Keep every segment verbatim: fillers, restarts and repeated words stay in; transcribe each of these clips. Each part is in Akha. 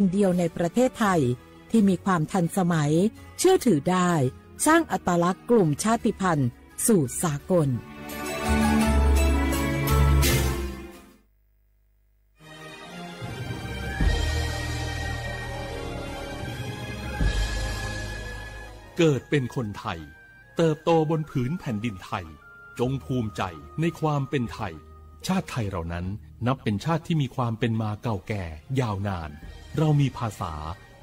เดียวในประเทศไทยที่มีความทันสมัย เชื่อถือได้ สร้างอัตลักษณ์กลุ่มชาติพันธุ์สู่สากล เกิดเป็นคนไทย เติบโตบนผืนแผ่นดินไทย จงภูมิใจในความเป็นไทย ชาติไทยเรานั้นนับเป็นชาติที่มีความเป็นมาเก่าแก่ยาวนาน เรามีภาษา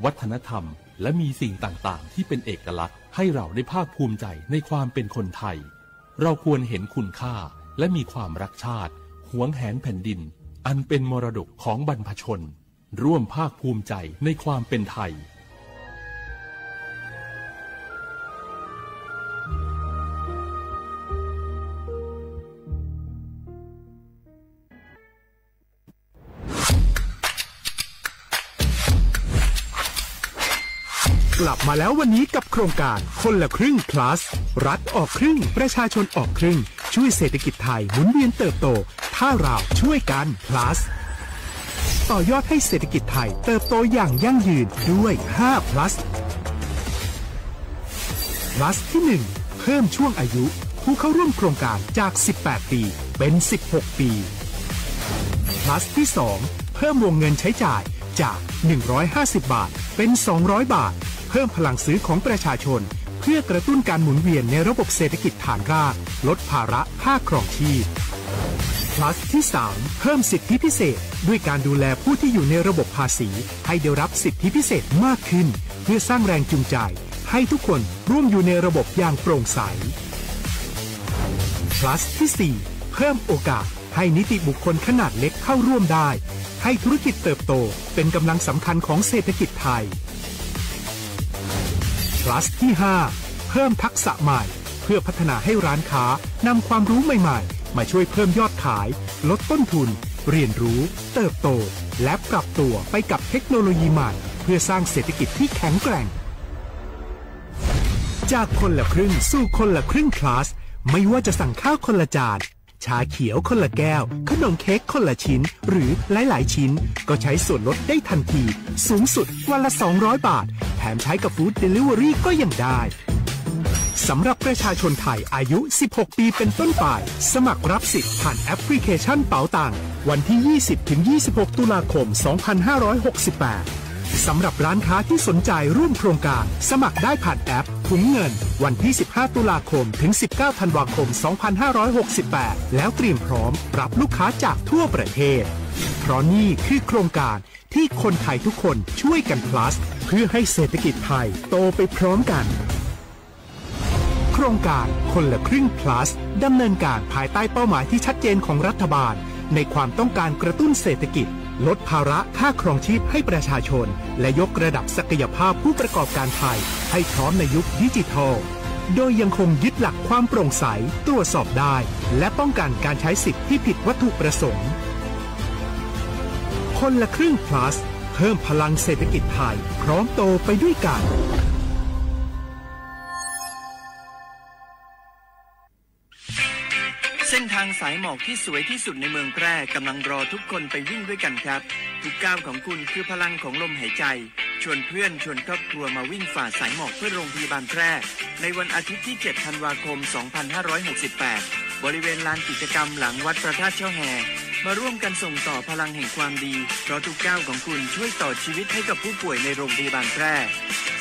วัฒนธรรม และมีสิ่งต่างๆ ที่เป็นเอกลักษณ์ ให้เราได้ภาคภูมิใจในความเป็นคนไทย เราควรเห็นคุณค่า และมีความรักชาติ หวงแหนแผ่นดิน อันเป็นมรดกของบรรพชน ร่วมภาคภูมิใจในความเป็นไทย กลับมาแล้ววันนี้กับโครงการคนละครึ่ง plus รัฐออกครึ่ง ประชาชนออกครึ่ง ช่วยเศรษฐกิจไทยหมุนเวียนเติบโต ถ้าเราช่วยกัน plus ต่อยอดให้เศรษฐกิจไทยเติบโตอย่างยั่งยืนด้วย ห้า plus plus ที่ หนึ่ง เพิ่มช่วงอายุผู้เข้าร่วมโครงการจาก สิบแปด ปี เป็น สิบหก ปี plus ที่ สอง เพิ่มวงเงินใช้จ่ายจาก หนึ่งร้อยห้าสิบ บาท เป็น สองร้อย บาท เพิ่มพลังซื้อของประชาชน เพื่อกระตุ้นการหมุนเวียนในระบบเศรษฐกิจฐานราก ลดภาระค่าครองชีพ plus ที่ สาม เพิ่มสิทธิพิเศษ ด้วยการดูแลผู้ที่อยู่ในระบบภาษี ให้ได้รับสิทธิพิเศษมากขึ้น เพื่อสร้างแรงจูงใจ ให้ทุกคนร่วมอยู่ในระบบอย่างโปร่งใส plus ที่ สี่ เพิ่มโอกาสให้นิติบุคคลขนาดเล็กเข้าร่วมได้ ให้ธุรกิจเติบโตเป็นกำลังสำคัญของเศรษฐกิจไทย plus ที่ ห้า เพิ่มทักษะใหม่ เพื่อพัฒนาให้ร้านค้านำความรู้ใหม่ๆ มาช่วยเพิ่มยอดขาย ลดต้นทุน เรียนรู้ เติบโต และปรับตัวไปกับเทคโนโลยีใหม่ เพื่อสร้างเศรษฐกิจที่แข็งแกร่ง จากคนละครึ่งสู่คนละครึ่ง plus ไม่ว่าจะสั่งข้าวคนละจาน ชาเขียวคนละแก้ว ขนมเค้กคนละชิ้น หรือหลายๆ ชิ้น ก็ใช้ส่วนลดได้ทันที สูงสุดวันละ สองร้อย บาท แถมใช้กับ Food Delivery ก็ยังได้ สำหรับประชาชนไทยอายุ สิบหก ปีเป็นต้นไป สมัครรับสิทธิ์ผ่านแอปพลิเคชันเป๋าตัง วันที่ ยี่สิบ ถึง ยี่สิบหก ตุลาคม สองพันห้าร้อยหกสิบแปด สำหรับร้านค้าที่สนใจร่วมโครงการ สมัครได้ผ่านแอปถุงเงิน วันที่ สิบห้า ตุลาคม ถึง สิบเก้า ธันวาคม สองพันห้าร้อยหกสิบแปด แล้วเตรียมพร้อมรับลูกค้าจากทั่วประเทศ เพราะนี่คือโครงการที่คนไทยทุกคนช่วยกัน plus เพื่อให้เศรษฐกิจไทยโตไปพร้อมกัน โครงการคนละครึ่ง plus ดำเนินการภายใต้เป้าหมายที่ชัดเจนของรัฐบาล ในความต้องการกระตุ้นเศรษฐกิจ ลดภาระค่าครองชีพให้ประชาชน และยกระดับศักยภาพผู้ประกอบการไทยให้พร้อมในยุคดิจิทัล โดยยังคงยึดหลักความโปร่งใส ตรวจสอบได้ และป้องกันการใช้สิทธิ์ที่ผิดวัตถุประสงค์ คนละครึ่ง plus เพิ่มพลังเศรษฐกิจไทย พร้อมโตไปด้วยกัน เส้นทางสายหมอกที่สวยที่สุดในเมืองแพร่กำลังรอทุกคนไปวิ่งด้วยกันครับ ทุกก้าวของคุณคือพลังของลมหายใจ ชวนเพื่อนชวนครอบครัวมาวิ่งฝ่าสายหมอกเพื่อโรงพยาบาลแพร่ ในวันอาทิตย์ที่ เจ็ด ธันวาคม สองพันห้าร้อยหกสิบแปด บริเวณลานกิจกรรมหลังวัดพระธาตุช่อแฮ มาร่วมกันส่งต่อพลังแห่งความดี เพราะทุกก้าวของคุณช่วยต่อชีวิตให้กับผู้ป่วยในโรงพยาบาลแพร่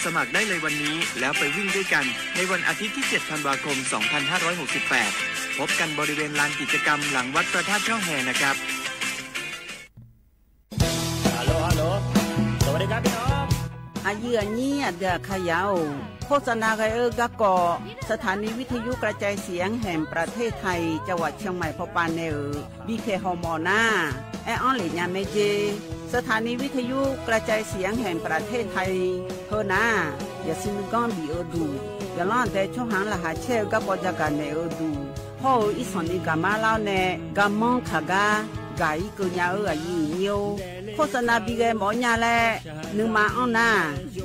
สมัครได้เลยวันนี้ แล้วไปวิ่งด้วยกัน ในวันอาทิตย์ที่ เจ็ด ธันวาคม สองพันห้าร้อยหกสิบแปด พบกันบริเวณลานกิจกรรมหลังวัดพระธาตุช่อแฮนะครับ Hello, hello. สวัสดีครับพี่น้อง Aqyuif aqnyir aqdui aqkaqyaq-or, โฆษณา ghae-eu garkawv สถานีวิทยุกระจายเสียงแห่งประเทศไทย จังหวัดเชียงใหม่ pawpav nae-euq bipyaeq hawmawf nar, aer-anr lef nya mae jer. สถานีวิทยุกระจายเสียงแห่งประเทศไทย heunar, yaqsui nuiganr bif-eu duq, yaqlanr aqdae tsawrhaq-anr laqkhaq caer-eu garkawv jagaq naeq-eu duq, hawr-eu irsanqni gaqmar lar-awr nae garmanr kaqgar gaq-ir keuv nya-eu aqyuif aqnyir-or, โฆษณา bighae mawf-awr nya laer nuima anr nar,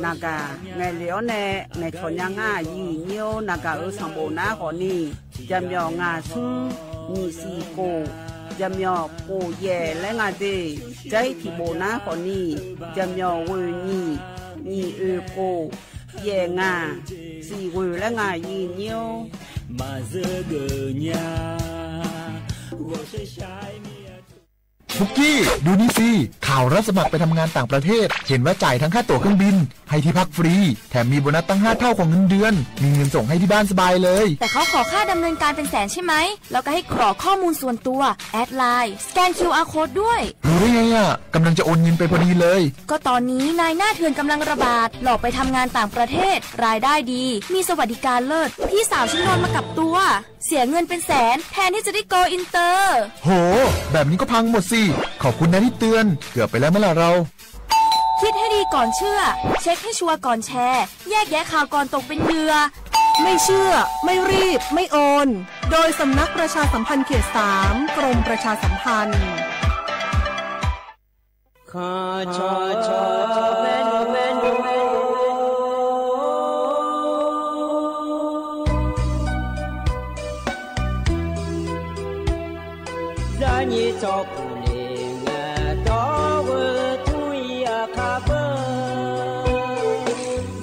naqgaq ngaeqlef-awr nae ngaeqcawq nya ngar aqyuif aqnyir-or, naqgaq-euq sanqbof nar khawfni, jaqmyawf ngaq smr nyiq siq khof jaqmyawf khof yaef laer nga de. Jair tiq bof nar khawfni, jaqmyawf ghoeq nyiq, nyiq oeq khof, yaef ngaq, siq ghoeq laer nga yir nyir-or. ปุ๊กกี้ ดูนี่สิ ข่าวรับสมัครไปทำงานต่างประเทศ เห็นว่าจ่ายทั้งค่าตั๋วเครื่องบิน ให้ที่พักฟรี แถมมีโบนัสตั้งห้าเท่าของเงินเดือน มีเงินส่งให้ที่บ้านสบายเลย แต่เขาขอค่าดำเนินการเป็นแสนใช่ไหม เราก็ให้กรอกข้อมูลส่วนตัว แอดไลน์ สแกน คิวอาร์ โค้ด ด้วย รู้ได้ไงอะ กำลังจะโอนเงินไปพอดีเลย ก็ตอนนี้นายหน้าเถื่อนกำลังระบาด หลอกไปทำงานต่างประเทศ รายได้ดี มีสวัสดิการเลิศ พี่สาวฉันโดนมากับตัว เสียเงินเป็นแสน แทนที่จะได้ โกลอินเตอร์ โห แบบนี้ก็พังหมดสิ ขอบคุณนะที่เตือน เกือบไปแล้วไหมล่ะเรา คิดให้ดีก่อนเชื่อ เช็คให้ชัวร์ก่อนแชร์ แยกแยะข่าวก่อนตกเป็นเหยื่อ ไม่เชื่อ ไม่รีบ ไม่โอน โดยสำนักประชาสัมพันธ์เขตสาม กรมประชาสัมพันธ์ Zaqnyiq tsawrkuf le ngae dawr-eu tmr-ir aqkar beu.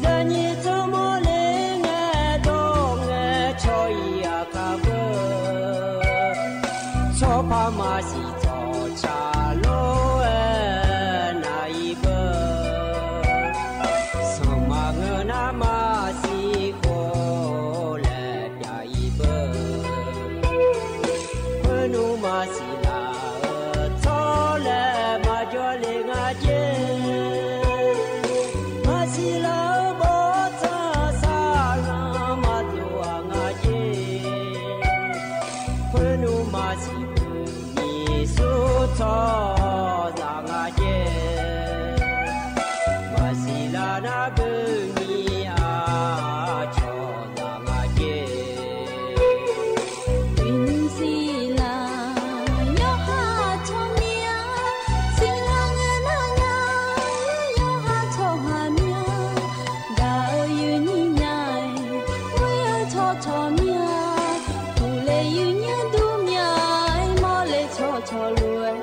Zaqnyiq tsawrmawr le ngae dawr ngae cawq-ir aqkar beu. Tsawrpar maqsiq tsawqtsaq lor-aer nav-ir beu. Sanqma ngeur nar maqsiq khof laer pyav-ir beu. Khoernmr maqsiq laf-eu tsawrlae maqjawr le nga jer. Maqsiq laf-eu bawrtsanq saqlanq maqdov-aq nga jer. Khoernmr maqsiq beuq nyiq sur tsawrhaqzaq nga jer. Maqsiq laf nar beuq nyiq aqcawq zaq nga jer. Uiqnymr siqlaq yawqha tsawrmyanr, siqlaq ngae nar nya, yawqha tsawrhaq myanr. Gaq-eu uiqnymr nya-aer, ghoer-eu tsawrcawq myanr, uqle uiqnymr dur myanr-aer, mawrle tsawrcawq lof-aer,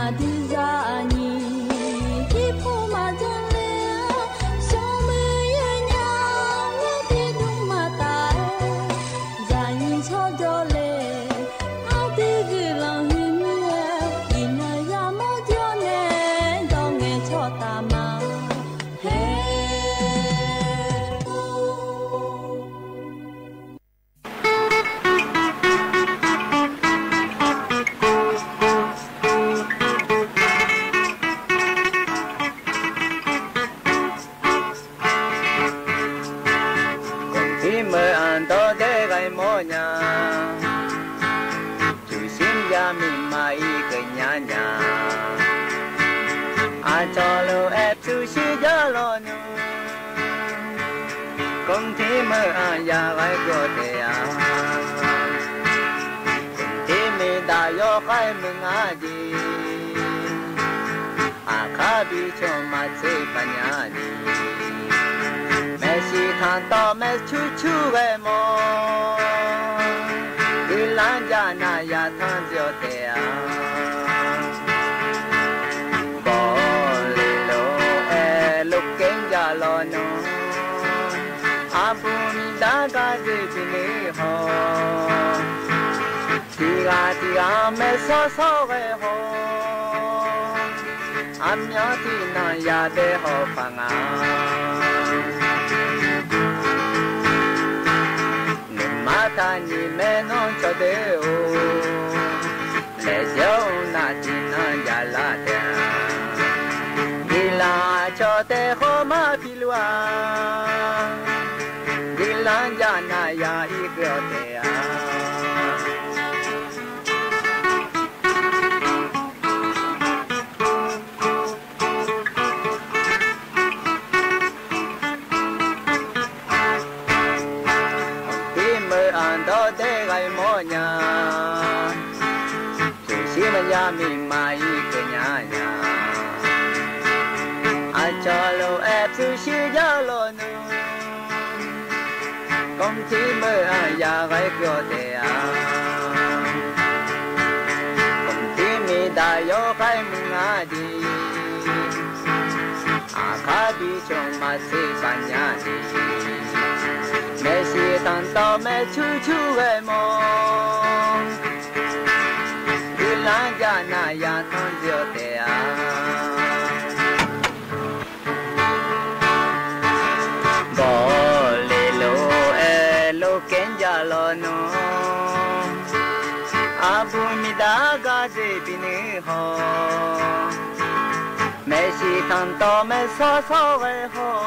aqdui zaqnyiq irpov maqdzanr ler-a, smrmuiq yawnyaf-aer tiqdmr maqtaf-aer, zaqnyiq tsawrjawr le, aqdui guiqlanq huiqmur-aer, iqnan yamawr jawr nae dawr ngae tsawrtaf ma. Haer. Gmqdir meuq-anr dawrdaer ghae mawrnya, pyuqshir yamir maqir keuvnya nya. Aqcawq lof-aer pyuqshir jar lawnmr, gmqdir meuq-anr yaghae gawq taef-a. Gmqdir miqdaq yawkhaer meuq nga jeq, aqkar bi cawq maqtser paqnya ni. Maeqshi tanqtawv maeqcur cur ghae mawr, guiqlanq janav ya tanq dzaw taef-a. Bawle lof-aer lof kaer ja lawnmr, aqbur miqdaq gar dzoer biner haw. Tiqghaq tiqghaq maersawr sawr ghae haw, aqmyan tiqnan yadae haw paq nga. Nuima taqnyiq maernmr cawqdeuq-or, laejae-awr navtiqnan jalar taef-a. Guiqlanq cawq taef khawf mar piluf-a, guiqlanq janav ya irkeuv-awr taef-a. Gmqdir meuq-anr dawrdaer ghae mawrnya, pyuqshir maqya miqma irkeuv nya nya. Aqcawq lof-aer pyuqshir jar lawnmr, gmqdir meuq-anr yaghae gawq taef-a. Yawkhaer muiq nga de, aqkar bi cawq maqtser kaq nya de, maeqshi tanqtawv maeqcur cur ghae mawr, guiqlanq jav nav ya tanr dzoer-awr taef-a. Gawqle lof-aer lof kaer jav lawnmr, aqbur miqdar gar dzoer binuir haw, maeqshi tanqtawv maeqshawr shawr ghae haw,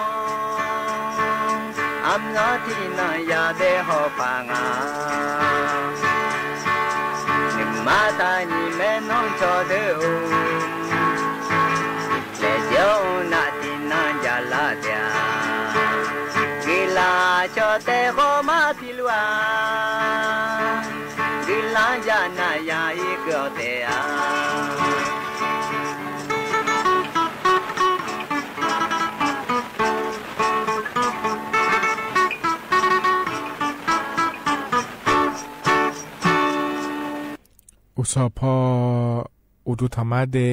armyanr tiqnan ya daef haw paq nga. Nuima taqnyiq maernmr cawqdeuq-or, laejae-awr nav tiqnan jaqlar taef-a. Guiqlanq cawq taef khawf mar piluf-a, guiqlanq jav nav ya irkeuv-awr taef-a. Uqsawq paw uqduq tanqma de,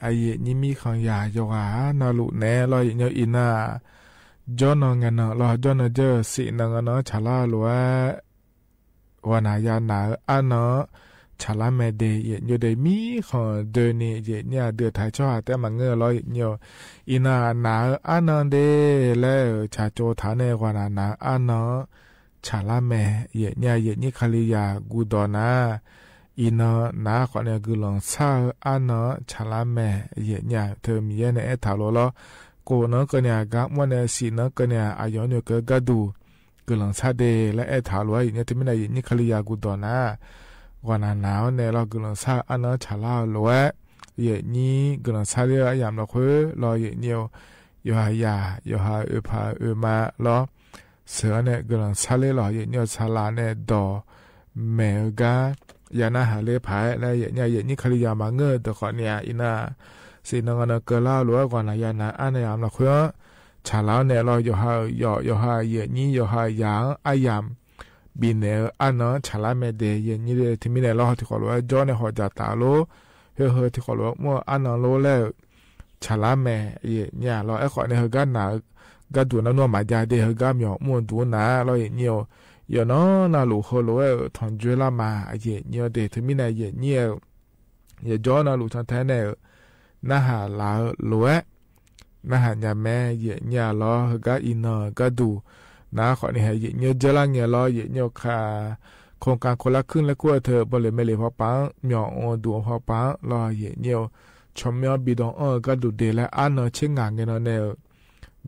aqyuif aqnyir mirkhanq yaq yawqghaq navluf naeq-aer lawr, aqyuif aqnyir iqnan-aq, jawrnan ngaeqnan lawr, jawrnan jawr-eu siqnan ngaeqnan-anr tsaqlar-eu lof-aer, ghawqnaq ya naq-eu arnan-anr tsaqlar mae de, aqyuif aqnyir de mirkhanq doeni aqyuif aqnyir aqdui taq-aer tsawrhaq taef-aer maqngeur-eu lawr, aqyuif aqnyir-or, iqnan-aq naq-eu arnan de laer-euq tsaqtsov taq-awr nae ghawqnaq naq-eu arnan-anr tsaqlar mae, aqyuif aqnyir aqyuif aqnyir Kalizaq guqdawq nar, iqnan nar khawf nae guiqlanq shar-eu arnan-anr tsaqlar mae, aqyuif aqnyir-aq teu Miqyaer nae aertaq lof lawr, kof nan-anr keuvni-aq gar mr-awr nae siqnan-anr keuvni-aq aqyawf-anr noeqkeuv-eu gharduq guiqlanq shar de laer aertaq lof-aer, aqyuif aqnyir teumirnae aqyuif aqnyir Kalizaq guqdawq nar, ghawqnaq naq-awr nae lawr guiqlanq shar-eu arnan-anr tsaqlar-eu lof-aer, aqyuif aqnyir guiqlanq shar ler-eu aryamq lafkhoer lawr, aqyuif aqnyir-or, yawqha yaq yawqha oeqpaq oeqma lawr, sheuq-awr nae guiqlanq shar ler lawr, aqyuif aqnyir-or, saqlaq nae dawq maeq-eu gar ya narhaq ler paq-aer laer, aqyuif aqnyir aqyuif aqnyir Kalizaq maqngeur-eu deuq khawf ni-aq, iqnan siqnan ngaeqnan keuvlar-eu lof-aer ghawqnaq ya naq-eu arnan yamq lafkhoer-anr tsaqlar-awr nae lawr, yawqha-euq yawf yawqha aqyuif aqnyir yawqha yaq-anr aryamq bifnaeq-eu arnan-anr tsaqlar mae de, aqyuif aqnyir de teumirnae lawr, tiqkhawf lof-aer jawr nae hawq dzaqtaf lor, heu heu tiqkhawf lof-aer mr-eu arnan lor laer-euq tsaqlar mae, aqyuif aqnyir-aq lawr. Aerkhawf nae heugar naq-eu gharduq nar nmr-aq maqjav de, heugar myawq mr-eu duq-anr nar lawr, aqyuif aqnyir-or, yawqnan navluf heulof-aer-euq tanqjoer lar ma, aqyuif aqnyir-or de teumirnae aqyuif aqnyir-aer-euq yawqjawr navluf cantae nae-euq narhaq laf-eu lof-aer narhaq nya mae, aqyuif aqnyir-aq lawr. Heugar iqnan-euq gharduq nar khawf ni hae aqyuif aqnyir-or, dzeurlar ngae lawr, aqyuif aqnyir-or, ka โครงการคนละครึ่ง laer kur-eu teu bawleq maeqleq hawpaf-anr, myawq mr-eu duq-eu hawpaf-anr lawr, aqyuif aqnyir-or, tsawrmyanr bi dawv anr-eu gharduq de laer arnan tser ngaq ngae nan nae-euq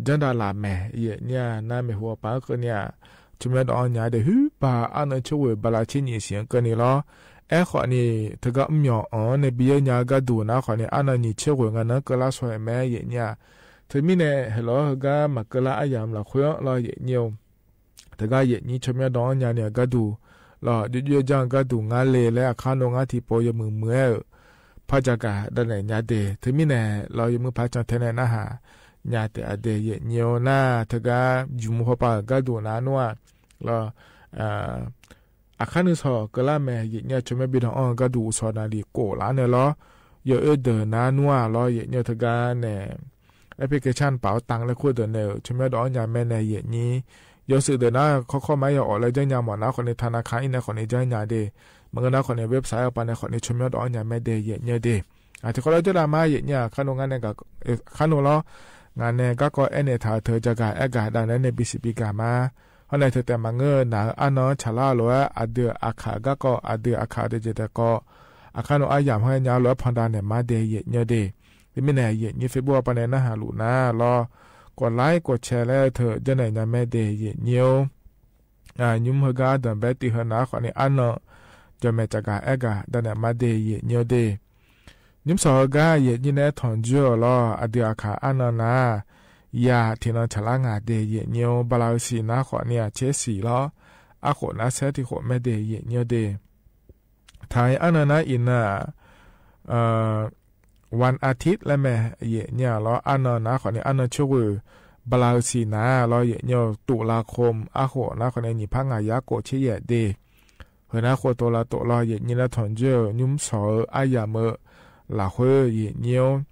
janrdav laf mae, aqyuif aqnyir-aq. Nar maeqhu hawpaf-anr keuvni-aq, tsawrmyanr dawv anr nya de, huiqpaq arnan tser ghoeq bala tser nyiq siq-anr keuvni lawr. Aerkhawf ni teugar mr myawq anq-anr nae bi yaer nya-eu gharduq nar khawf ni arnan nyiq tser ghoeq ngae nan-anr keuvlar shaw-aer mae, aqyuif aqnyir-aq. Teumirnae heulof-aer heugar maqkeuvlar aryamq lafkhoer-anr lawr, aqyuif aqnyir-or, teugar aqyuif aqnyir tsawrmyanr dawv anr nyani-euq gharduq lawr, jovjov-aer janr-eu gharduq ngar le laer aqkar nor ngar tiqpov yawmuiq muiq-aer-euq par jagaq davnaeq nya de. Teumirnae lawr, yawmuiq paq cantae nae narhaq nya taef-a de, aqyuif aqnyir-or. Nar teugar jmq hawpaf-euq gharduq nar nmr-aq lawr, aqkar nuisawq keuvlar mae, aqyuif aqnyir-aq. Tsawrmyanr bi dawv anr-eu gharduq uqshawq naqliq kof laf-anr nae lawr, yawoer deuq nar nmr-aq lawr, aqyuif aqnyir-or, teugar nae application paf-awr tanq laer kur deuq nae-euq tsawrmyanr dawv anr nya mae nae, aqyuif aqnyir. Yawshuif deuq nar kawrkawr ma-aer yawof laer janrnya mawf nar khawf ni tana kan-ir nae khawf ni janrnya de. Maqngeur nar khawf ni website-eu pav nae khawf ni tsawrmyanr dawv anr nya mae de, aqyuif aqnyir-or de. Tiqkawv lawr jawrdav ma, aqyuif aqnyir-aq. Kar nor ngar nae gaq, kar nor lawr, ngaq nae garkawv aernaeq taq-euq teu jagaq aer gaq davnaeq-aer nae bisiq bi gaq ma. Hawr nae teuqtaef maqngeur-eu naq-eu arnan-anr tsaqlar-eu lof-aer aqdui-euq aqkaq garkawv, aqdui aqkaq deuq jeq daef kawv, aqkar nor aryamq hawr-aer nya-eu lof-aer pandav naeq ma de, aqyuif aqnyir-or de. Teumirnae aqyuif aqnyir Facebook-eu pav nae narhaq luf nar lawr, กดไลค์ กดแชร์ laer-eu teu janrnaeq nya mae de, aqyuif aqnyir-or. Nymr heugar ardanq bae tiq heu nar khawf ni arnan jawqmaeq tsafgaq aer gaq davnaeq ma de, aqyuif aqnyir-or de. Nymr sawq heugar aqyuif aqnyir nae-aer tanqjoer-euq lawr, aqdui aqkaq arnan nar ya tiqnan tsaqlar ngaq de, aqyuif aqnyir-or. Bala-eu siq nar khawf ni-aq tser siq lawr, arkhof nar saer tiq khof mae de, aqyuif aqnyir-or de. Taq-ir arnan nar iqnan-aq, วันอาทิตย์ laer mae, aqyuif aqnyir-aq lawr. Arnan nar khawf ni arnan tser ghoeq bala-eu siq nar lawr, aqyuif aqnyir-or, ตุลาคม arkhof nar khawf ni nyiq par ngaq yar khof tser yaef de. Heu nar khof tov la tov lawr, aqyuif aqnyir nae tanqjoer-euq nymr sawq-eu aryamq-eu lafkhoer yaeqnyir-or,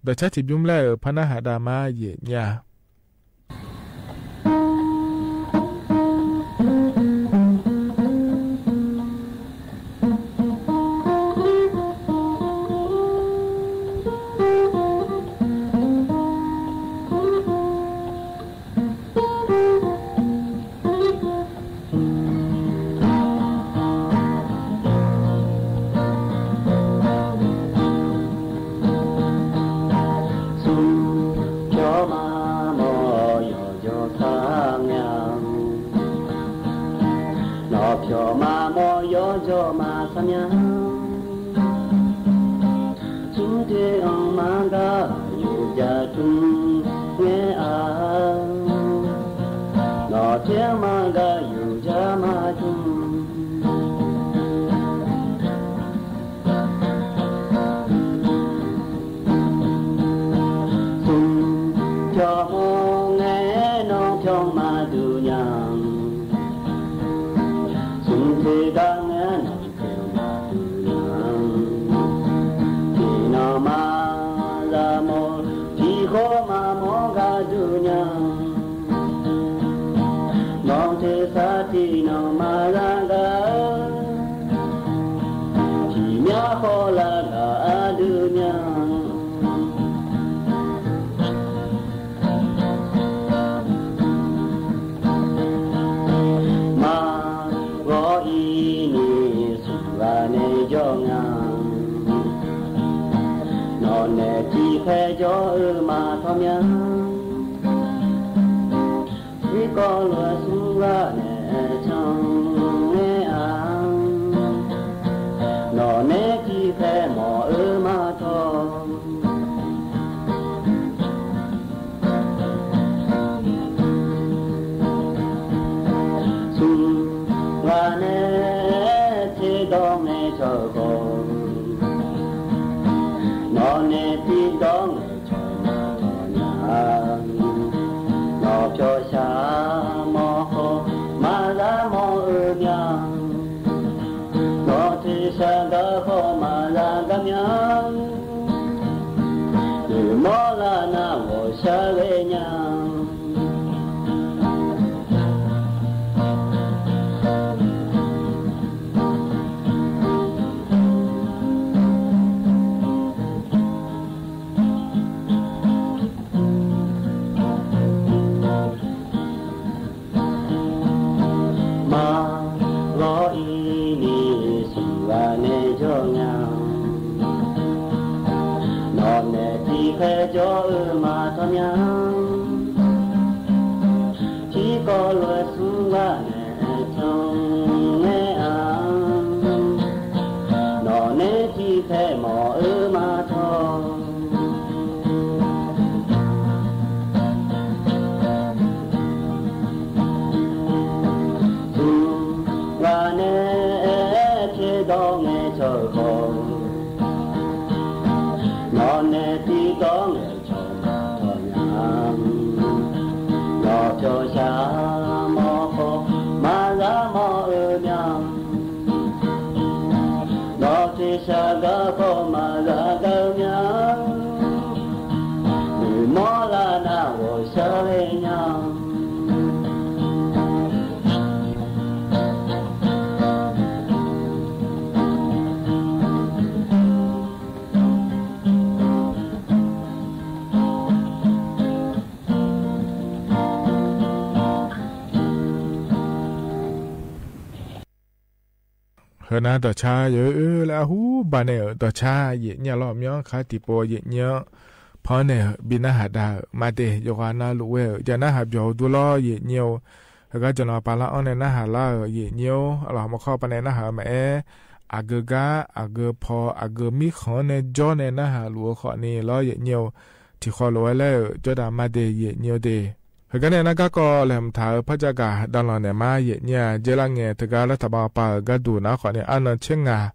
dawqcar tiqbymr laer-euq par narhaq dav ma yaeqnyir-a. Smr pyawr ma mawr yawqjawr sar ngae-a. Nawq pyawr ma mawr yawqjawr ma sar mya. Smr te-anr mar gar yawqjawr jacmr ngae-a. Nawq te-anr mar gar yawqjawr ma jmr. Smr pyawr mawr ngae nawr pyawr ma duq nya. Smr te gar ngae nawr pyawr ma duq nya. Tiqnan ma za mawr tiqkhawr ma mawr gar duq nya. Nawr tersar tiqnan ma za gar-eu, tiqmyar khawr lar gar aqdui nya. Maqghawr ir ni smq ghaq nae jawr nga. Nawq nae tiqkhaer jawr-eu ma tawr mya. Tiqkawv lof-aer smr ghaq nae can ngae-a. Nawq nae tiqkhaer mawf-eu ma tawr. Smq ghaq nae tiqdawq ngaeqcawq-eu khawf, nawq nae tiqdawq ngaeqcawq ma tawr nya. Nawq pyawr shaq mawr khawf maqzar mawr-eu mya. Nawr tersar gar khawf maqzar gar mya. Noeqmawr lar nar ghawqshaq ghae nya. Maqghawr ir ni smq ghaq nae jawr nya. Nawq nae tiqkhaer jawr-eu ma tawr mya. Tiqkawv lof-aer smr ghaq nae can ngae-a. Nawq nae tiqkhaer mawf-eu ma tawr. Smq ghaq nae tiqdawq ngaeqcawq-eu khawf, nawq nae tiqdawq ngaeqcawq ma tawr nya. Nawq pyawr shaq mawr khawf maqzar mawr-eu mya. Nawr tersar gar khawf maqzar gar-eu mya. Noeqmawr lar nar ghawqshaq ghae nya. Heunav dawqcar yawoer laer arhu baqnaeq-euq dawqcar yaeqnyir-a lawr, myanr khar tiqpov yaeqnyir-anr pannaeq-euq bi narhaq dav-euq maqde, yawqghaq navluf ghae-euq ja narhaq byawq-eu dur lawr yaeqnyir-or. Heugar jawqnan pavlar-anr nae narhaq lar-euq yaeqnyir-or, aqlaf mawrkawr pavnaeq narhaq-eu maqaer, aqgeu gar aqgeu paw aqgeu mirkhanq-anr nae jawr nae narhaq luf-eu khawfni lawr yaeqnyir-or. Tiqkhawf lof-aer laer-euq jawrdaq maqde yaeqnyir-or de. Heugar nae nar garkawv laeqhmq taq-euq par jagaq davlanq naeq ma yaeqnyir-a. Dzeurlar ngae teugar lartaq bavpav-euq gharduq nar khawfni arnan tser ngaq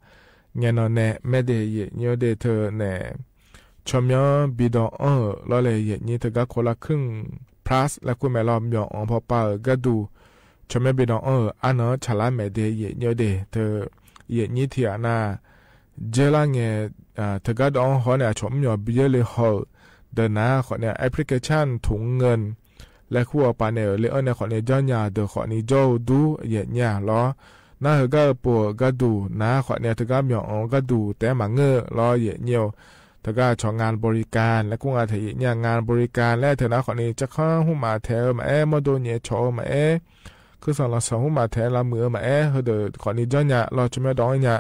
ngaeqnan nae maerde yaeqnyir-or de teu nae, tsawrmyanr bi dawv anr-euq lawrle yaeqnyir teugar คนละครึ่งพลัส laer kur maeq lawr, myawq anq pawpav-euq gharduq tsawrmyanr bi dawv anr-euq arnan-anr tsaqlar maeq de yaeqnyir-or de teu, yaeqnyir tiq ghaq nar dzeurlar ngae, teugar dawv-anr haw-awr nae aqcawq mr myawq bi dzeurle haw-euq deuq nar khawfni application ถุงเงิน laer kur-eu paq naeq-euq le-anr nae khawfni janrnya deuq khawfni jawr-eu dur yaeqnyir-aq lawr. Nar heugar-eu pov-euq gharduq nar khawfni teugar myawq-anr gharduq taef-aer maqngeur-eu lawr yaeqnyir-eu. Teugar aqcawq งานบริการ laer kur nga taef yaeqnyir-aq งานบริการ laer teu nar khawfni carkanr hmqmaq taeq-eu maqaer, mawrdo nyaef cawq-eu maqaer, kuirsanq lanqsanq hmqmaq taeq-aer lavmuiq-eu maqaer, heudeuq khawfni janrnya lawr tsawrmyanr dawv-anr nya.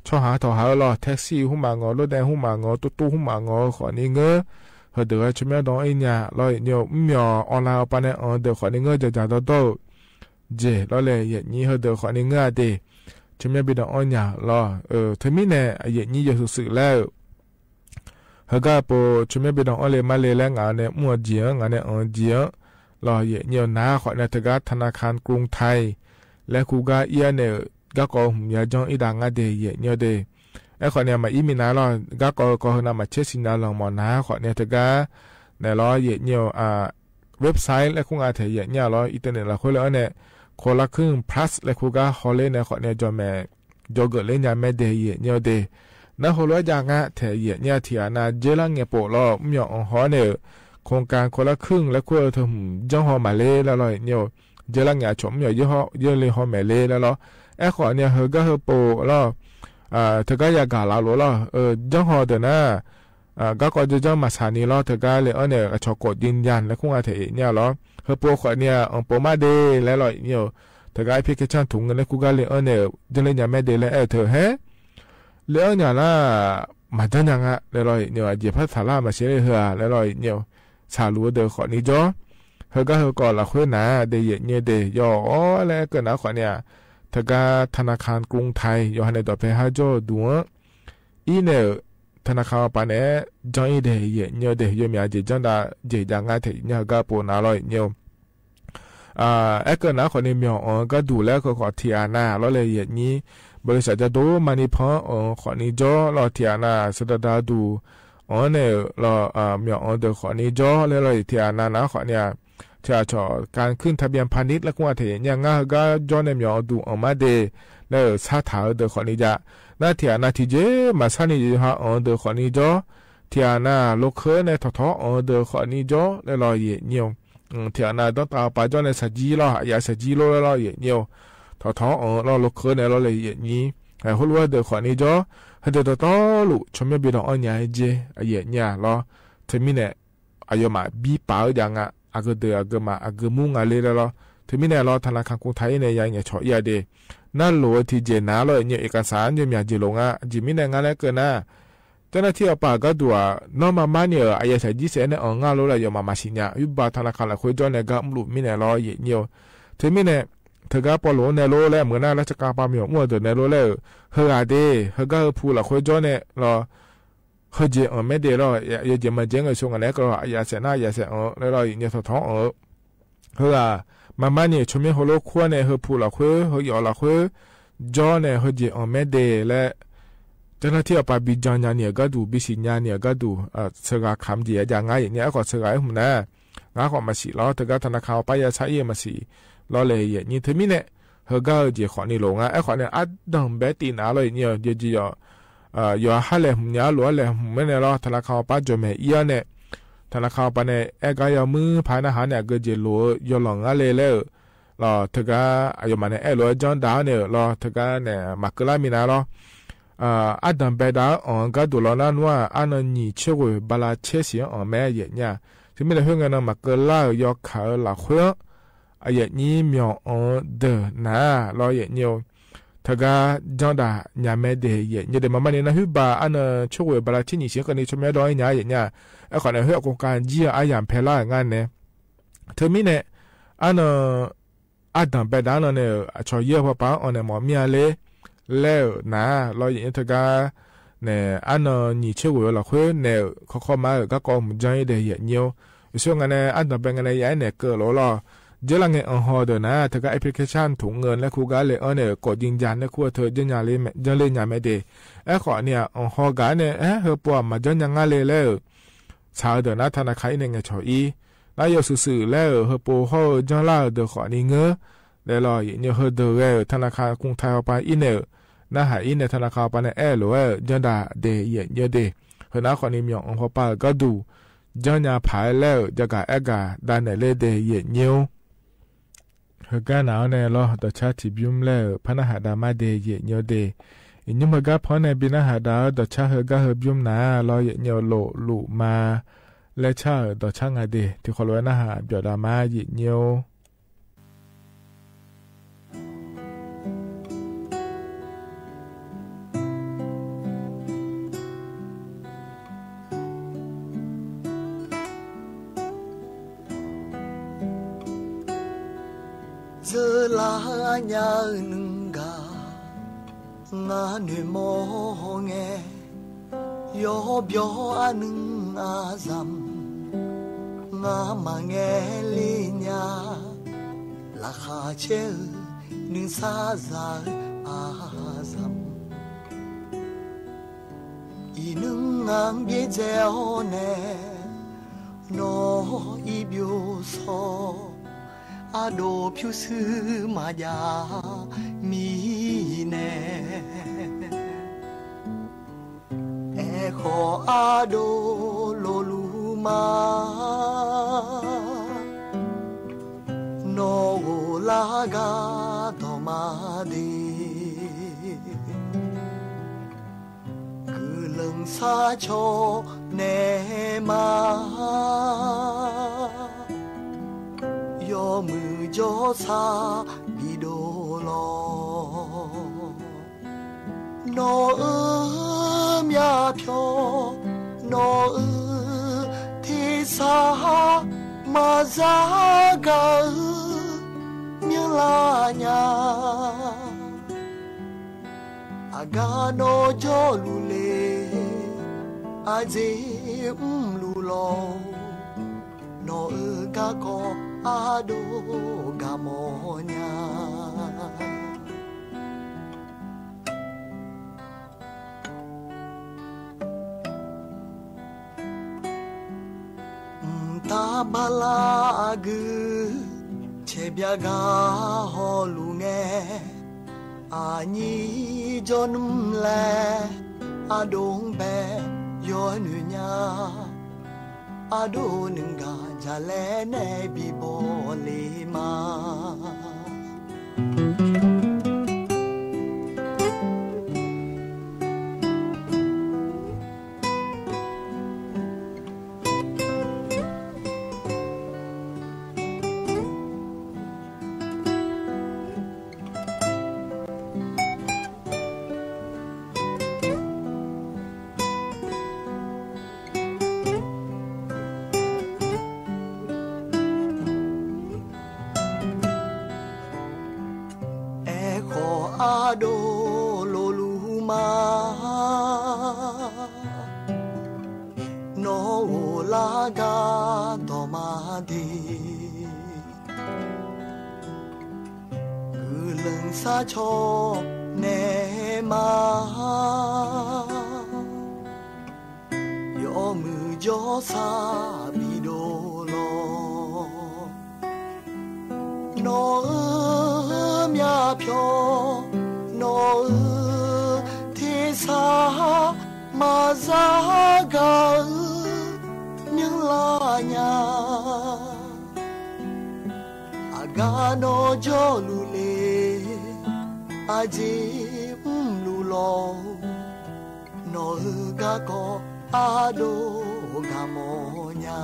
Tsawrhaq tawqhaq-eu lawr taxi hmqmaq ngawq, lordaev hmqmaq ngawq, turtur hmqmaq ngawq-eu khawfni ngeur. Heudeuq-aer tsawrmyanr dawv-anr ir nya lawr yaeqnyir-eu. Mrmyawq online-awr paq nae anq-eu deuq khawfni ngeur jaqjaq dawrdawr-euq jeq lawr le yaeqnyir heudeuq khawfni ngeur-a de. Tsawrmyanr bi dawv-anr nya lawr-eu. Teumirnae yaeqnyir yawshuif shuif laer-euq heugar pov tsawrmyanr bi dawv-anr le mar le laer ngaq-anr nae mr-eu jeq-anr, ngaq nae anq-eu jeq-anr lawr yaeqnyir-eu nar khawfni teugar ธนาคารกรุงไทย laer kur gar ir-awr nae-euq garkawv hmq yajanr ir dav ngar de yaeqnyir-eu de. Aerkhawfni maqir minav lawr garkawv-eu kawv heu nav maqcaer siqnya lanq mawf nar khawfni teugar naeq lawr yaeqnyir-eu website laer kur nga taef yaeqnyir-aq lawr internet lafkhoer le-anr nae คนละครึ่ง plus laer kur gar hawler nae khawfni jawrmaeq jawrgeuf ler nya mae de yaeqnyir-eu de. Nar heulof-aer jav ngar taef yaeqnyir-aq tiqghaq nav dzeurlar ngae pov lawr mrmyawq anq haw-awr nae-euq โครงการคนละครึ่ง laer kur-eu teu hmq janr haw maqler laer lawr yaeqnyir-eu. Dzeurlar ngae aqcawq mrmyawq yeur le haw maeq ler laer lawr. Aerkhawfni heugar heupov lawr teugar yagaq laf lof lawr-eu janr haw deuq nar garkawv janr janr maqsaq ni lawr teugar le-anr nae-euq aqcawq กดยืนยัน laer kur nga taef yaeqnyir-aq lawr. Heupov khawfni-aq anqpov mar de laer lawr yaeqnyir-eu. Teugar application ถุงเงิน laer kur gar le-anr nae-euq janrler nya mae de laer aer-eu teu haer le-anr nya nar maqjanr nya nga laer lawr yaeqnyir-eu. Aqjeq par taqlar maqsiq le heu-aq laer lawr yaeqnyir-eu. Saqluf-eu deuq khawfni jawr. Heugar heukawv lafkhoer nar de yaeqnyir de yawf-awr laer aerkeuv nar khawfni-aq teugar ธนาคารกรุงไทย yawqha nae dawqpae har jawr-eu duq-anr ir nae-euq ธนาคาร awr paq naeq-aer janr ir de yaeqnyir-eu de. Yawmyaq jeq janr dav jeq jav ngar taef yaeqnyir heugar pov nar lawr yaeqnyir-eu. Aerkeuv nar khawfni myawq anq-eu gharduq laer keuv khawf tiqghaq nav lawr le yaeqnyir. บริษัท jadov maqni pan-anr anq-eu khawfni jawr lawr tiqghaq nav saqdaq daq duq anq-anr nae-euq lawr myawq anq deuq khawfni jawr laer lawr-iq tiqghaq nav nar khawfni-aq tiqghaq cawq การขึ้นทะเบียนพาณิชย์ laer kur nga taef yaeqnyir-aq ngar heugar jawr nae myawq anq duq anq mar de laer-euq sar taq-eu deuq khawfni jav. Nar tiqghaq nav tiqjeq maqsar ni yawqha anq-eu deuq khawfni jawr. Tiqghaq nav lokeur nae tawqtawq-awr anq-eu deuq khawfni jawr laer lawr yaeqnyir-eu. Tiqghaq nav danrtav-eu paq jawr nae shaqjir lawr aqyaf shaqjir lor laer lawr yaeqnyir-eu. Tawqtawq-awr anq-eu lawr lokeur nae lawr le yaeqnyir. Heulof-aer deuq khawfni jawr. Heudeuq dawqtawvluf tsawrmyanr bi dawq-anr nya-aer jer yaeqnyir-aq lawr. Teumirnae aqyawfmaf bi paf-eu jav nga. Aqgeu deuq aqgeu maf aqgeu mur nga le laer lawr. Teumirnae lawr ธนาคารกรุงไทย ir nae ya ngaeqcawq ir-a de. Narloq-eu tiqjeq nar lawr yaeqnyir-eu iqkaqsaq-anr jawrmyaq jeq lof nga. Aqjeq mirnae nga laer keuv nar เจ้าหน้าที่ awr paq gharduq-aq nawr maqmar ni-euq aqyaf shaqjir saef-aer nae anq ngar lor laer aqyawfmaf maqsiq nya. Yurbav ธนาคาร lafkhoer jawr nae gar mrluf mirnae lawr yaeqnyir-eu. Teumirnae teugar pawlof-anr nae lor laer meuq nar lar tsakavpav myawq mr-eu deuq nae lor laer-euq. Heughaq de heugar heupu lafkhoer jawr nae lawr heujeq anq maer de lawr. Yawjeq maqjeq ngaeqsho ngaq naeq-aer keuv lawr aqyaf saef nar aqyaf saef anq laer lawr yaeqnyir tawqtawq-awr anq-eu. Heughaq maqmar ni-euq tsawrmyanr heulof kur-awr nae heupu lafkhoer heuyawf lafkhoer jawr nae heujeq anq maer de laer เจ้าหน้าที่ awr paq bi jan nya ni-euq gharduq bisiq nya ni-euq gharduq sheuqghaq kamq jeq-aer jav ngar yaeqnyir. Aerkhawf sheuqghaq-aer hmq nar ngar khawf maqsiq lawr teugar ธนาคาร awr paq yashar ir-eu maqsiq lawr le yaeqnyir. Teumirnae heugar-eu jeq khawfni lof nga. Aerkhawf nae ardanq bae tiv naf lawr yaeqnyir-eu jeq jeq yawf yawqha laeqhmq nya-ar lof-aer laeqhmq-aer nae lawr ธนาคาร awr paq jawrmaeq ir-awr nae ธนาคาร awr paq nae aer gar yawmuir paq-aer narhaq nae aqgeu jeq lof-eu yawlanq ngar le laer-euq lawr teugar aqyawfmaf nae aerlof-aer janr dav-awr nae-euq lawr teugar nae maqkeuv lar minav lawr. Ardanq baedav-anr anq-eu gharduq lawr nar nmr-aq arnan nyiq tser ghoeq bala tser siq-anr anq mae yaeqnyir-aq. Teumirnae khoerngae nan maqkeuv lar-euq yawkaq-eu lafkhoer-anr aqyawfnyir myawq-anr deuq nar lawr yaeqnyir-eu. Teugar janr dav nya mae de yaeqnyir de maqmar ni nar khoerbav arnan tser ghoeq bala tser nyiq siq-anr keuvni tsawrmyanr dawr-aer nya yaeqnyir-aq. Aerkhawf nae khoer-aq โครงการ jir-eu aryamq paelar-euq ngar nae. Teumirnae arnan ardanq baedav-anr nan nae-euq aqcawq yaer-eu pawpav-anr anq naeq mawf mir-a ler laer-euq nar lawr yaeqnyir teugar nae arnan nyiq tser ghoeq-eu lafkhoer nae-euq kawrkawr mar-euq garkawv hmq janr-ir de yaeqnyir-or. Yawshoer nga nae ardanq bae nga nae ya-aer naeq keuv lof-aer lawr. Dzeurlar ngae anq haw deuq nar teugar application ถุงเงิน laer kur gar le-anr nae-euq กดยืนยัน laer kur-eu teu janrler nya mae de. Aerkhawf ni-aq anq haw gaq-aer nae aer heupov-aq maqjanr nya ngar le laer-euq tsaq-eu deuq nar ธนาคาร ir nae ngaeqcawq ir. Nar yawshuif shuif laer-euq heupov hawr-eu janrlar-euq deuq khawf ni ngeur laer lawr yaeqnyir heudeuq ghae-euq ธนาคารกรุงไทย hawpav ir nae-euq narhaq-ir nae taqnavkhav pav nae aer-eu lof-aer-euq janrdaq de yaeqnyir-eu de. Heunav khawfni myawq-anr hawpav-euq garduq janrnya paq-aer laer-euq jagaq aergaq davnaeq ler de yaeqnyir-or. Heugar naq-anr nae lawr, dawqcar tiqbymr laer-euq par narhaq dav mar de yaeqnyir-or de. Iqnymr heugar pan-anr nae bi narhaq dav-eu dawqcar heugar heubymr naq-a lawr, yaeqnyir-eu lofluf ma laer car-euq dawqcar nga de. Tiqkhawf lof-aer narhaq byawf dav mar yaeqnyir-or. Dzeur lar nya-eu nuigaq, ngar noeqmawr ngae, yawbyawr arnuiv aqzamq, ngamaf ngae le nya, laqkhaq caer-eu nuisar za-eu aqzamq, iqnuir-anr byaerdzae-awr nae, nawr irbyov shawr, ardov pyurshuir maqjav mirnae, aerkhawf ardov lofluf ma, nawr ghoflar gar dawq ma de. Guiqlanq sharcaw nae ma, yawmuiq jawrsar bidov lawr. Nawq-euq myavpyawq, nawq-euq tersar maqzar gaq-eu myanrlar nya. Aqgar nawr jawrluf le, ardzer mrluf lawr-or. Nawq-euq garkawv ardov gaq mawf nya. Mqtav bala aqgeu caeqbyav gar hawluf ngae, aqnyir jawrnmr laer ardov-anr bae yawnoeq nya. Ardov nuigaq jaqlaer nae bibaw le ma. Aerkhawf ardov lofluf ma, nawr ghoflar gar dawq ma de. Guiqlanq sharcaw nae ma, yawmuiq jawrsar bidov lawr. Nawq-euq myavpyawq, nawq-euq tersar maqzar gaq-eu myanrlar nya. Aqgar nawr jawrluf le, ardzer mrluf lawr-or. Nawq-euq garkawv ardov gaq mawf nya.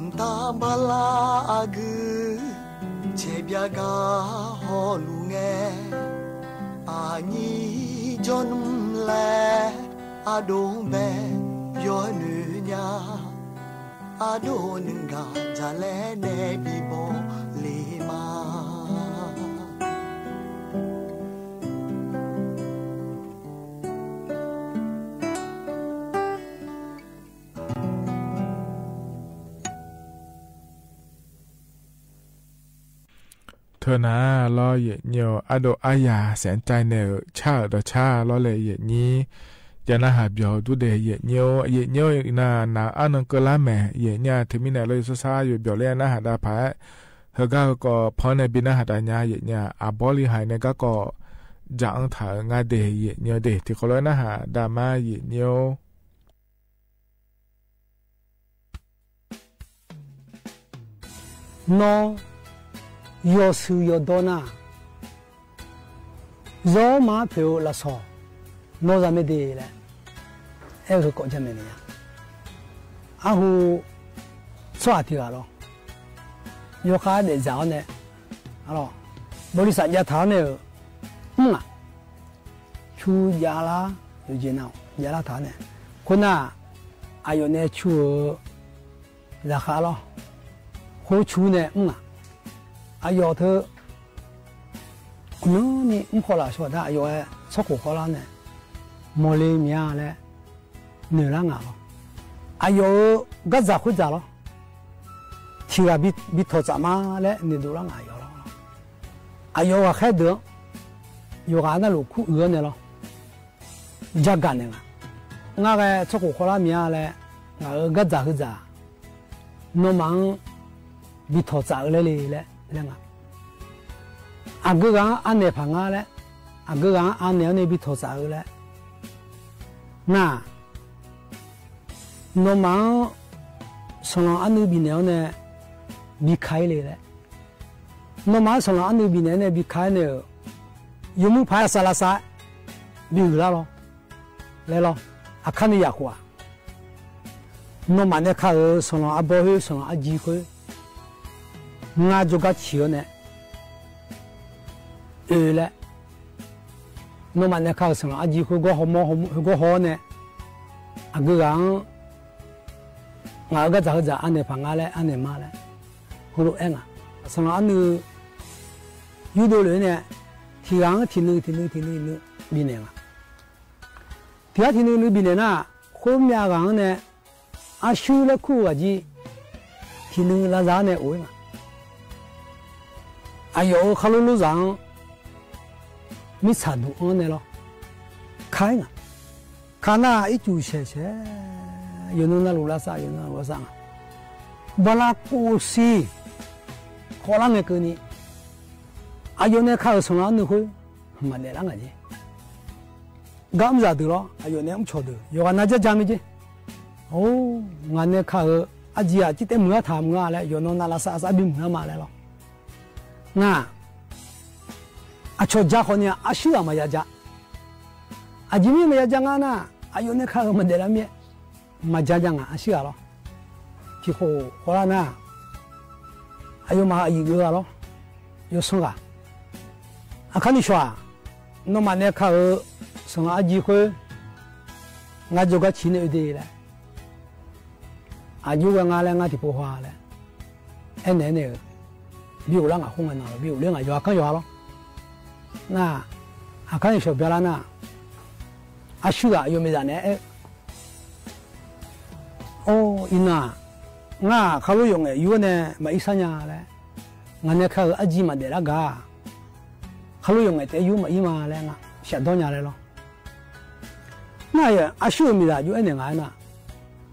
Mqtav bala aqgeu caeqbyav gar hawluf ngae, aqnyir jawrnmr laer ardov-anr bae yawnoeq nya. Ardov nuigaq jaqlaer nae bibaw le ma. Teunar lawr, yaeqnyir-eu ardov aryaq saeqcav naeq-euq car-euq dawqcar lawr laer yaeqnyir jav narhaq byawq-eu dur de, yaeqnyir-or, yaeqnyir-or, iqnan naq arnan keuvlar maeq, yaeqnyir-a. Teumirnae lawr yawsar sar yawbyawq ler-aer narhaq dav paq-aer, heugar heukawv pan-anr nae bi narhaq dav nya, yaeqnyir-a. Aqbawr li haiq nae garkawv jaq-anr taq-euq ngar de, yaeqnyir-eu de. Tiqkawv lof-aer narhaq dav ma, yaeqnyir-or. Nawr yawshuif yawdawr nar, zawr ma-anr poeq-eu lafsawq nawr za mae de laer aer-eu heukawv jamaeq naeq nya. Arhu tsawrhaq tiq ghaq lawr, yawkhav daefdzaq-awr nae, bawlisaf jav taq-awr nae-euq mr ngaq, cu javlar, yawqjeq nav javlar taq-awr nae, khoernar, aqyawf nae cu-eu zaqkhav lawr, khoer cu nae mr ngaq, aqyawf teu aqmyanni mr khawf laf shawq dar aqyawf-aer tsawrkhof khawvlar nae mawle mya laer noeqlar ngaq lawr. Aqyawf-euq gardzaq khoerdzaq lawr, tiq ghaq bi tawq tsaf ma laer noeqdov lar ngaq aqyawf lawr. Aqyawf-euq ghaqkhaer deuq-anr yawqghaq navluf kur uiq-awr nae lawr, jagaq naeq nga. Ngar ghae tsawrkhof khawvlar mya laer ngaq-euq gardzaq heudzaq nawmaf-anr bi tawq tsaf-eu laer le laer laer nga. Aqgeu ghaq-anr anaeq paq nga laer, aqgeu ghaq-anr anaeq-awr nae bi tawq tsaf-eu laer nar, nawmaf-anr sanqlanq arnuiv bifnaeq-awr nae bi ka-ir le laer. Nawmaf-anr sanqlanq arnuiv bifnaeq-awr nae bi ka-ir nae-euq yawmuiq paq-aer lavsav lavsav-aer bi huiqlar lawr laer lawr. Aqkar ni yaqkhof-aq, nawmaf nae ka-euq sanqlanq arbawr khoer sanqlanq arjir khoer ngar jawrgar ciq-awr nae oe laer, nawmaf nae ka-euq sanqlanq arjir khoer gawr hawmawr hawmawr gawr haw-awr nae, aqgeu ghaq-anr ngaq-euq gardzaq heudzaq anaeq paq nga laer anaeq ma laer heulof-aer nga. Sanqlanq arnuiv yurdov lef-aer nae tiq ghaq-anr tiq nuiv tiq nuiv tiq nuiv nuiv bifnaeq nga. Tiq ghaq tiq nuiv nuiv bifnaeq nar, khoermyav ghaq-anr nae arshuir laer kur-eu ghaq jir tiq nuiv lavza-awr nae of-ir nga. Aqyawf-euq khar lor lorzaq-anr mirtsaq duq-anr nae lawr ka-ir nga. Ka nar ircuf shaeq shaeq, yawqnan navluf lavsav yawqnan navluf lavsav nga. Bala kov siq khawvlar ngae keuvni aqyawf nae ka-euq sanqlanq arnuiv khoer maqdaef lar ngaq jeq. Gar mr zaqdeuq lawr, aqyawf nae mrcawq deuq yawqghaq nav jarja mae jeq. Or, ngaq nae ka-euq arjir-aq ciftaev muiq-ar taq muiq-a laer yawqnan nav lavsav lavsav bimuiq-ar ma laer lawr. Nar, aqcawq ja khawf ni-aq arshuir ghaq maqya ja. Aqjeq mir maqya ja ngar nar, aqyawf nae ka-euq maqdaef lar mir-aer maqja ja ngaq arshuir ghaq lawr. Tiqkhof khawvlar nar, aqyawfmaf aqyuif geuf ghaq lawr, yawsanr ghaq. Aqkar ni shawq-aq, nawmaf nae ka-euq sanqlanq arjir khoer ngar jawrgar ciq nae oe de laer, aqjox ghae nga laer ngar tiqpov haw laer aernaeq-aer nae-euq, bi ghoflar ngaq khoer ngae na, bi ghofler ngaq yawqha kanr yawqha lawr. Nar, aqkar ni shawq byalar nar, arshuir ghaq yawmiqzaq naeq-aer aer-eu, Or, iqnan-aq, ngar-aq khar lor yawqngaef yur-awr nae maqir sar nya laer, ngaq nae ka-euq arjir maqdaef lar gaq-a. Khar lor yawqngaef taef-aer yur maqir ma laer ngar shafdawr nya laer lawr. Nar-aq, arshuir-euq miqzaq jov-aer naeq ngaq-aer nar,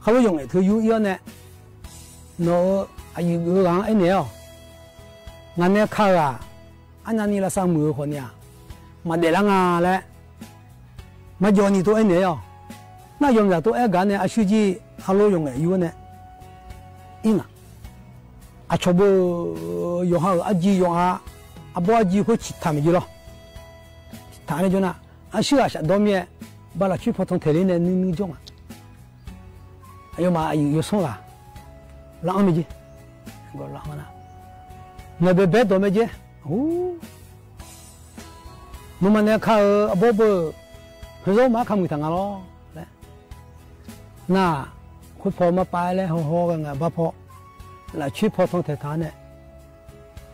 khar lor yawqngaef teu yur ir-awr nae, nawq-euq aqyuif geuf-eu ghaq-anr aernaeq-awq. Ngaq nae ka-euq-aq, arnavni lavsav muiq-eu khawf ni-aq, maqdaef lar nga laer, marjawv ni tov aernaeq-awq. Nar yawmiqzaq tov aer gaq nae arshuir jir khar lor yawqngaef yur-awr nae ir ngaq. Aqcawq beu yawqha-euq arjir yawqha, arbawr arjir khoer ciqtaq maeq jeq lawr. Ciqtaq nae jawr nar, arshuir ghaq shafdawr mir-aer, bala coer paw tan taeq ler nae nuinui jawr ngaq. Aqyawfmaf aqyuif yawsanr ghaq lar-anr mae jeq. Ngaeqbae bae dawq mae jeq. Nawmaf nae ka-euq arbawr beu, heuzawr maqar ka muiq taq nga lawr laer. Nar, khoer paw mar pav-aer laer hawhaw ghae ngaq bar paw, lafcoer paw tan taeqtaq-awr nae,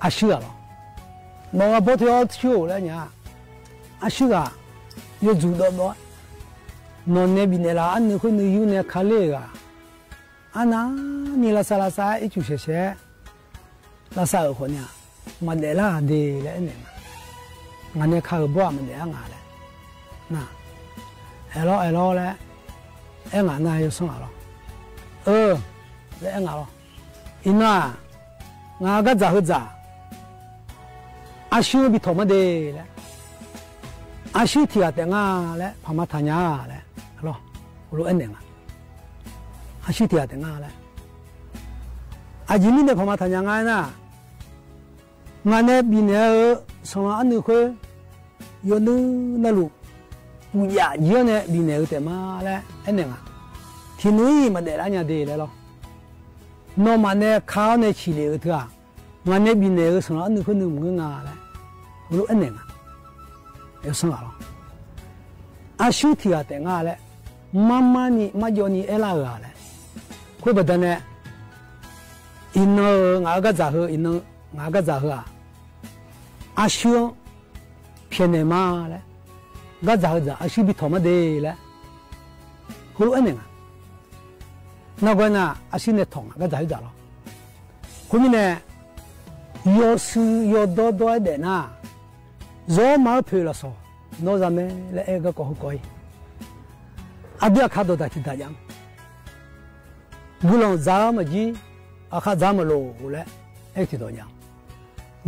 arshuir ghaq lawr, nawq-euq arbawr teu-awr coer-or laer nya-a. Arshuir ghaq yawdzuq dawvdawv-aer, nawq nae bifnaeq laf-euq arnuiv khoer nuiv yur nae ka ler-euq ghaq, arnavni lavsav lavsav-aer ircuf shaeqshaeq-aer lavsav-euq khawf ni-aq, maqdaef lar-aq de laer aernaeq nga. Ngaq nae ka-euq bawr-aq maqdaef lar nga laer. Nar, Aerlawr aerlawr laer aer ngaq nar yawsanr ghaq lawr. Eu, laer aer ngaq lawr. Iqnan-aq, ngaq-euq gardzaq heudzaq arshuir-anr bi tawq mar de laer, arshuir tiq ghaq taef nga laer paqma taq nya laer, lawr, heulof aernaeq nga. Arshuir tiq ghaq taef nga laer, aqjeq mirnae paqma taq nya nga aernar, ngaq nae bifnaeq-eu sanqlanq arnuiv khoer yawnuiv navluf, uqjaf jir-anr nae bifnaeq-eu taef ma laer aernaeq nga. Tiqnui-iq maqdaef lar nya de laer lawr. Nawmaf nae ka-awr nae ciqlef-eu teu-aq, ngaq nae bifnaeq-eu sanqlanq arnuiv khoer nuiv maqngeur nga laer heulof aernaeq nga. Yawsanr ghaq lawr, arshuir tiq ghaq taef nga laer marmarni marjawvni aerlar-euq-a laer. Khoer baqdanae, iqnan-euq ngaq-euq gardzaq heu, iqnan ngaq-euq gardzaq heu-aq, arshuir-anr pyaeqnaeq ma laer, gardzaq heudzaq arshuir bi tawq mar de laer heulof aernaeq nga. Nargawr aernar, arshuir nae tawq nga gardzaq heudzaq lawr. Khoermirnae, yawshuif yawdawr dawr-aer daef nar, zawr ma-anr poeq lafsawq nawr za mae laer aer-eu garkawv heukawv-ir. Aqdui aqkar dawqdaq tiqdaq jav-anr, guiqlanq dzaq-eu maqjir, aqkar dzaq-eu maqloq laer aer-eu tiqdawq jav-anr,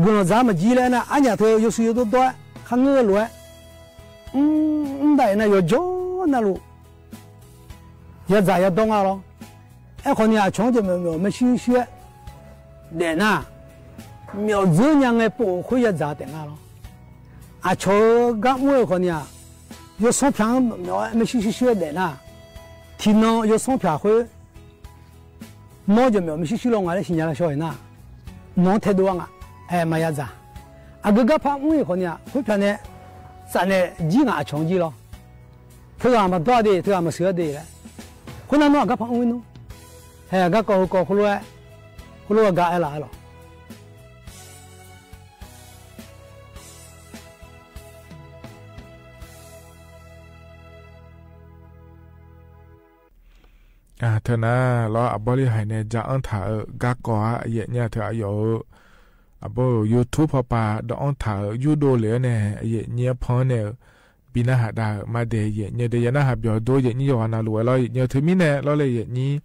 guiqlanq dzaq-eu maqjir laer aernar, arnyaf teu yawshuif yawdawr dawr-aer kharngeur-eu lof-aer, mr, mr dav-iq nar yawqjawr navluf yadzaq yadawr nga lawr. Aerkhawf ni aqcawq-anr jeq myawf myawf maershuir shuir-aer daef nar, myawf dzeur nya ngae pov-euq khoer yadzaq taef nga lawr. Aqcawq-eu gar mr-eu khawf ni-aq, yawsanr pyaq-anr myawf-aer maershuir shuir shuir-aer daef nar, tiqnan yawsanr pyaq khoer nawr jeq myawf maershuir shuir law nga laer siqnya lar shaw-iq nar, nawq-anr taedov-a nga. Aer maqya dzaq. Aqgeu garpar mr-iq khawf ni-aq, khoer pyaq nae tsaf nae jir ngaq aqcawq-anr jir lawr. Teughaq maqdawr-a de, teughaq maqsheuq-a de laer. Khoernar nawr aqgarpar mr-ir nmr. Hae, aqgarkawv heukawv khoerlof-aer, khoerlof-aer gar aerlaf-aer lawq. Teunar lawr, aqbawr lirhaiq nae ja anr taq-euq garkawv-aq, aqyuif aqnyir teu aqyawf-euq aqbawr-euq YouTube pawpav dawv anr taq-euq yurdov lef-aer nae aqyuif aqnyir-anr pan-anr nae-euq bi narhaq dav-euq ma de, aqyuif aqnyir de ya narhaq byawq dov, aqyuif aqnyir yawqghaq navluf-aer lawr, aqyuif aqnyir teumirnae lawr le, aqyuif aqnyir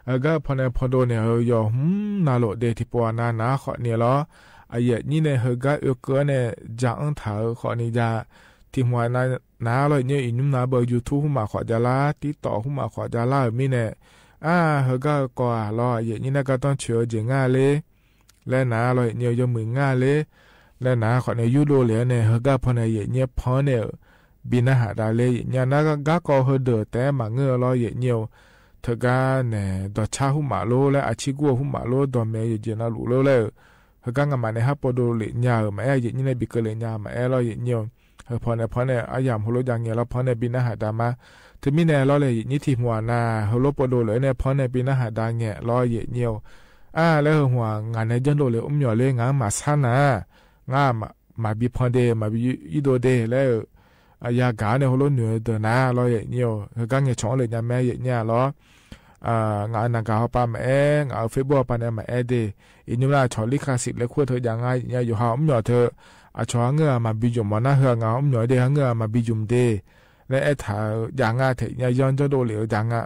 heugar pan nae pandov naeq-euq yawqhmr navluf de tiqpov-aq nav naq-ar khawf ni lawr, aqyuif aqnyir nae heugar oekeuv-anr nae ja anr taq-euq khawf ni ja, tiq hmq-aq nav naq-ar lawr, aqyuif aqnyir iqnymr nav-ar beu YouTube hmq maf khawf javlar, TikTok hmq maf khawf javlar-euq mirnae, ar heugar-eu kawv-aq lawr, aqyuif aqnyir nar gardanr coeq-eu jeq ngar ler laer naq-ar lawr, aqyuif aqnyir-eu yawmuiq ngar ler laer naq-ar khawf nae yurdov lef-aer nae heugar pan nae aqyuif aqnyir pan-anr nae-euq bi narhaq dav ler, aqyuif aqnyir nar garkawv heudeuq taef-aer maqngeur-eu lawr, aqyuif aqnyir-eu teugar nae dawqcar hmq maf lor laer, aqcir gur-eu hmq maf lor, dawqmaeq-eu yawqjeq navluf lor laer-euq heugar ngamaf nae har povdov lef nya-euq maqaer, aqyuif aqnyir nae bi keuvle nya maqaer lawr, aqyuif aqnyir-eu heupan nae pan nae aryamq heulof jav ngaeq lawr pan nae bi narhaq dav ma. Teumirnae lawr le, aqyuif aqnyir tiq hmq-aq nav heulof povdov lef-aer nae pan nae bi narhaq dav ngaeq lawr, aqyuif aqnyir-eu. Ar laer heu hmq-aq ngaq nae janrdov lef mr myawq ler, ngaq-anr maqsar nar, ngar maqbi pan de, maqbi irdov de laer-euq yagaq-anr nae heulof noeq-eu deuq nar lawr, aqyuif aqnyir-eu heugar ngaeqcawq-anr le nya mae, aqyuif aqnyir-a lawr. Ngaq-euq naqgaq hawpav maqaer, ngaq-euq Facebook hawpav nae maqaer de. Iqnymr nar aqcawq lirkasiq laer kur-eu teu jav nga, aqyuif aqnyir yawqha mr myawq teu aqcawq-anr ngeur-aq maqbi jmq mawf nar, heu-aq ngaq-anr mr myawq-aer de, ha ngeur-aq maqbi jmq de laer aertaq-eu jav nga, taef aqyuif aqnyir-anr janrdov lef-eu jav nga.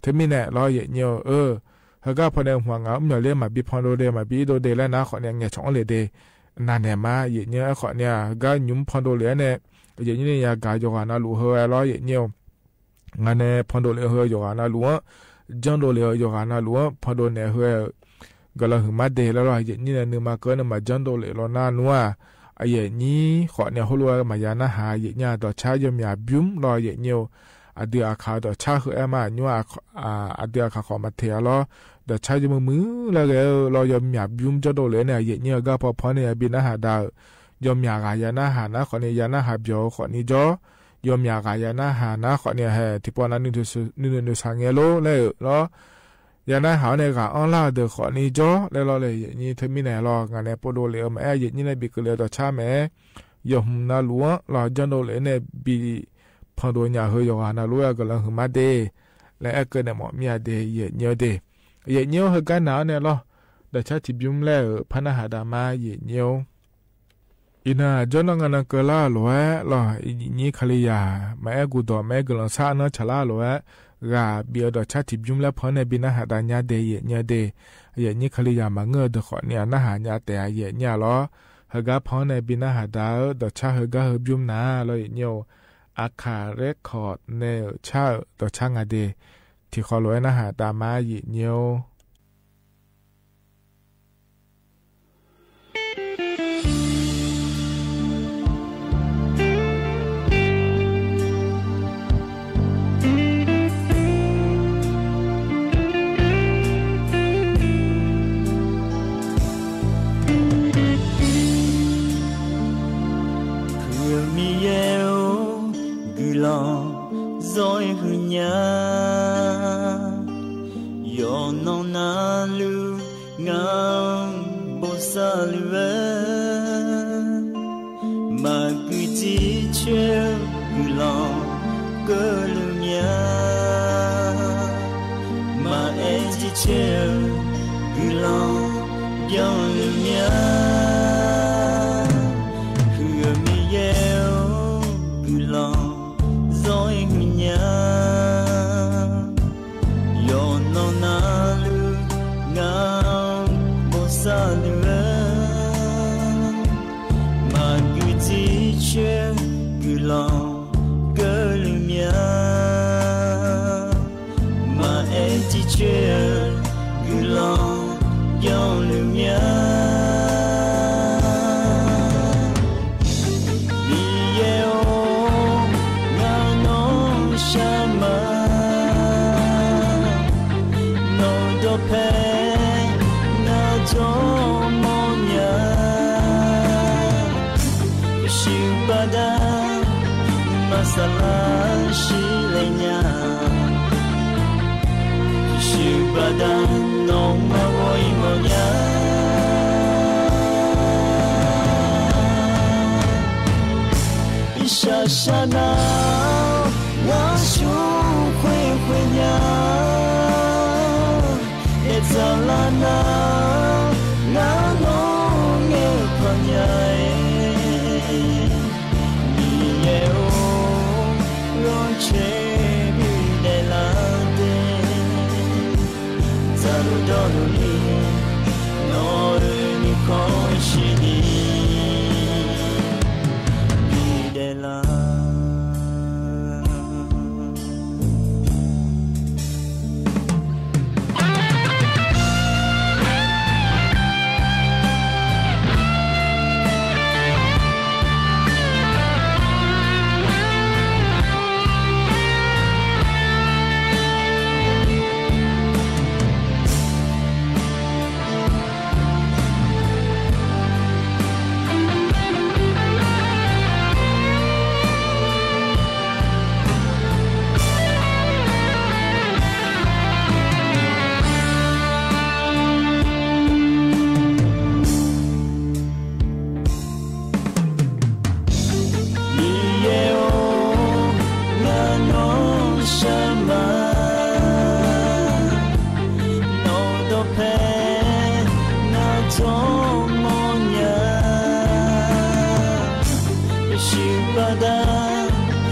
Teumirnae lawr, aqyuif aqnyir-eu, heugar pan nae hmq-aq ngaq mr myawq ler, maqbi pandov de, maqbi irdov de laer nar khawf nae ngaeqcawq-anr le de. Navnaeq ma, aqyuif aqnyir-eu aerkhawf nae-aq heugar nymq-mr pandov lef-aer nae aqyuif aqnyir nae yagaq yawqghaq navluf heu-aer lawr, aqyuif aqnyir-eu. Ngaq nae pandov lef-eu heu yawqghaq navluf-anr, janrdov lef-eu yawqghaq navluf-anr pandov naeq heu-aer-euq guiqlanq huiqma de laer lawr, aqyuif aqnyir nae nuima keuv-anr nae maqjanrdov lef law nar nmr-aq, aqyuif aqnyir khawf nae heulof-aer maqya narhaq, aqyuif aqnyir-aq dawqcar yawmyaq bymr lawr, aqyuif aqnyir-eu. Aqdui aqkaq dawqcar heu-aer ma, nymr-aq aqdui aqkaq khawf maqteq-a lawr, dawqcar yawmuiq muiq laer ghae-eu lawr, yawmyaq bymr janrdov lef-aer nae aqyuif aqnyir-eu gar paw pan nae yabi narhaq dav-euq. Yawmyaq ghaq ya narhaq nar khawf nae ya narhaq byawq-eu khawf ni jawr, yawmyaq ghaq ya narhaq nar khawf ni hae tiqpov nav nuinoeq noeqshaq ngae lor laer-euq lawr. Ya narhaq-awr nae ghaq anrlar-eu deuq khawf ni jawr laer lawr le, aqyuif aqnyir teumirnae lawr, ngaq nae povdov lef-eu maqaer, aqyuif aqnyir nae bi keuvle-eu dawqcar maqaer, yawqhmq navluf-anr lawr janrdov lef-aer nae bi pandov nya heu yawqghaq navluf-aer guiqlanq huiqma de laer aerkeuv naeq mawf mir-a de, aqyuif aqnyir-eu de. Aqyuif aqnyir-eu heugar naq-anr nae lawr, dawqcar tiqbymr laer-euq par narhaq dav ma, aqyuif aqnyir-eu. Iqnan jawrnan nganan keuvlar-eu lof-aer lawq, iqnyir Kalizaq maqaer guqdawq maqaer guiqlanq sar-eu nanr tsaqlar-eu lof-aer, ghaq bif-eu dawqcar tiqbymr laer pan-anr nae bi narhaq dav nya de, yaefnyir-a de. Yaefnyir Kalizaq maqngeur-eu deuq khawfni-aq narhaq nya taef-a, yaefnyir-a lawr. Heugar pan-anr nae bi narhaq dav-eu dawqcar heugar heubymr nar lawr, yaefnyir-or. Aqkaq Record nae-euq car-euq dawqcar nga de. Tiqkhawf lof-aer narhaq dav ma, yaefnyir-or. Huiq-eu Miqyaer-or, guiqlanq zawr-ir huiqnya. Yawqnan navluf ngaq-anr bosav luf-eu, maqguiq jircoer-eu guiqlanq keuvluf mya. Maqaer jircoer-eu guiqlanq byanluf mya. Huiq-eu Miqyaer-or, guiqlanq zawr-ir huiqnya. Yawqnan navluf ngaq-anr bosav luf-eu, maqguiq jircoer-eu guiqlanq keuvluf mya. Maqaer jircoer-eu guiqlanq byanluf mya. Miqyaer-or, ngar nawr shar ma. Nawq-eu dawqpae ngar jawr mawrnya. Shuif baqda nuima saflar shir laer nya. Shuif baqda nawmaf ghawq-ir mawrnya. Irsaq sharnar ngar smr khoer khoer nya. Daefdzaq lar nar ngar nawr ngaeq-eu paq nya-ir. Miqyaer-or, ghawqtser bi daeflar de. Dzaqluf dawrluf ni nawq-eu nuikhanr shirni bi daeflar. Miqyaer-or, ngar nawr shar ma. Nawq-eu dawqpae ngar jawr mawrnya. Shuif baqda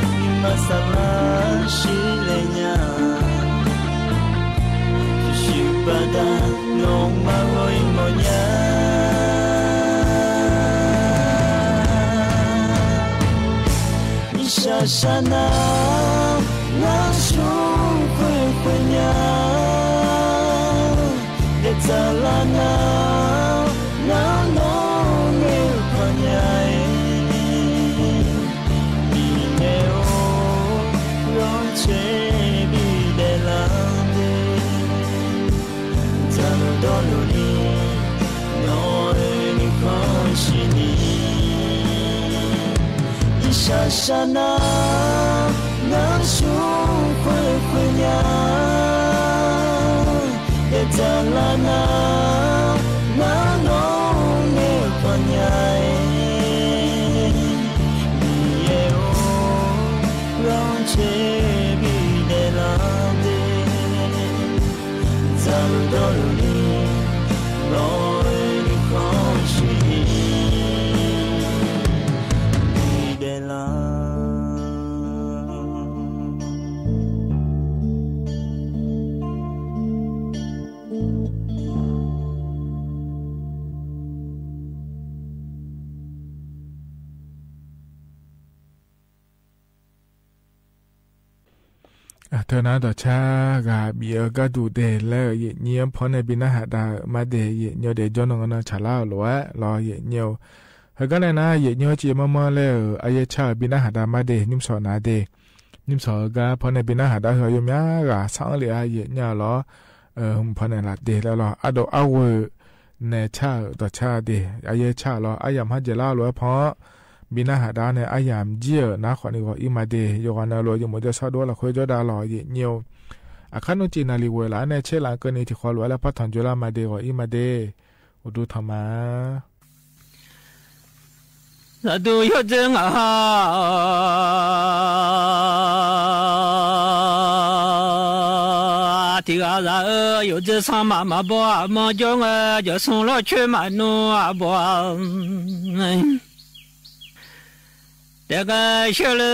nuima saflar shir laer nya. Shuif baqda nawmaf ghawq-ir mawrnya. Irsaq sharnar ngar smr khoer khoer nya. Daefdzaq lar nar ngar nawr ngaeq-eu paq nya-ir. Miqyaer-or, ghawqtser bi daeflar de. Dzaqluf dawrluf ni nawq-eu nuikhanr shirni Irsaq sharnar ngar smr khoer khoer nya. Daefdzaq lar nar ngar nawr ngaeq-eu paq nya-ir. Miqyaer-or, ghawqtser bi daeflar de. Dzaqluf dawrluf ni nawq-eu nuikhanr shirni Teunar dawqcar ghaq bif-eu gharduq de laer-euq yaeqnyir-anr paw nae bi narhaq dav-euq ma de. Yaeqnyir-eu de jawrnan nan tsaqlar-euq lof-aer lawr yaeqnyir-eu. Heugar nae nar yaeqnyir-eu civ manrmanr laer-euq aryaer car-euq bi narhaq dav ma de. Nymrshawq na de. Nymrshawq-eu gar paw nae bi narhaq dav heu aqyawfmaf ghaq sar-anr lef-a yaeqnyir-a lawr. Hmq paw nae laf de laer lawr ardov arghoe nae car-euq dawqcar de. Aryaer car-euq lawr aryamq har dzaeqlar-eu lof-aer paw-anr bi narhaq dav-awr nae aryamq jir-euq nar khawfni ghawq-ir ma de. Yawqghaq na lof-eu yawmuiq jawrshar dov-aer lafkhoer jawrdav lawq yaeqnyir-eu. Aqkar nmr cif naqliq ghoeq laf-anr nae caer laf-anr keuvni tiqkhawv lof-aer lar par tanq jawrlar ma de ghawq-ir ma de. Uqduq tanq ma. Zaqduq yawdzer ngaq ha tiq ghaq zaq-eu yawdzer sanrmaq maqbaw aqmanr jawr ngae jawq smr lawr coer maqnmr aqbaw-a. Taef ghae shar le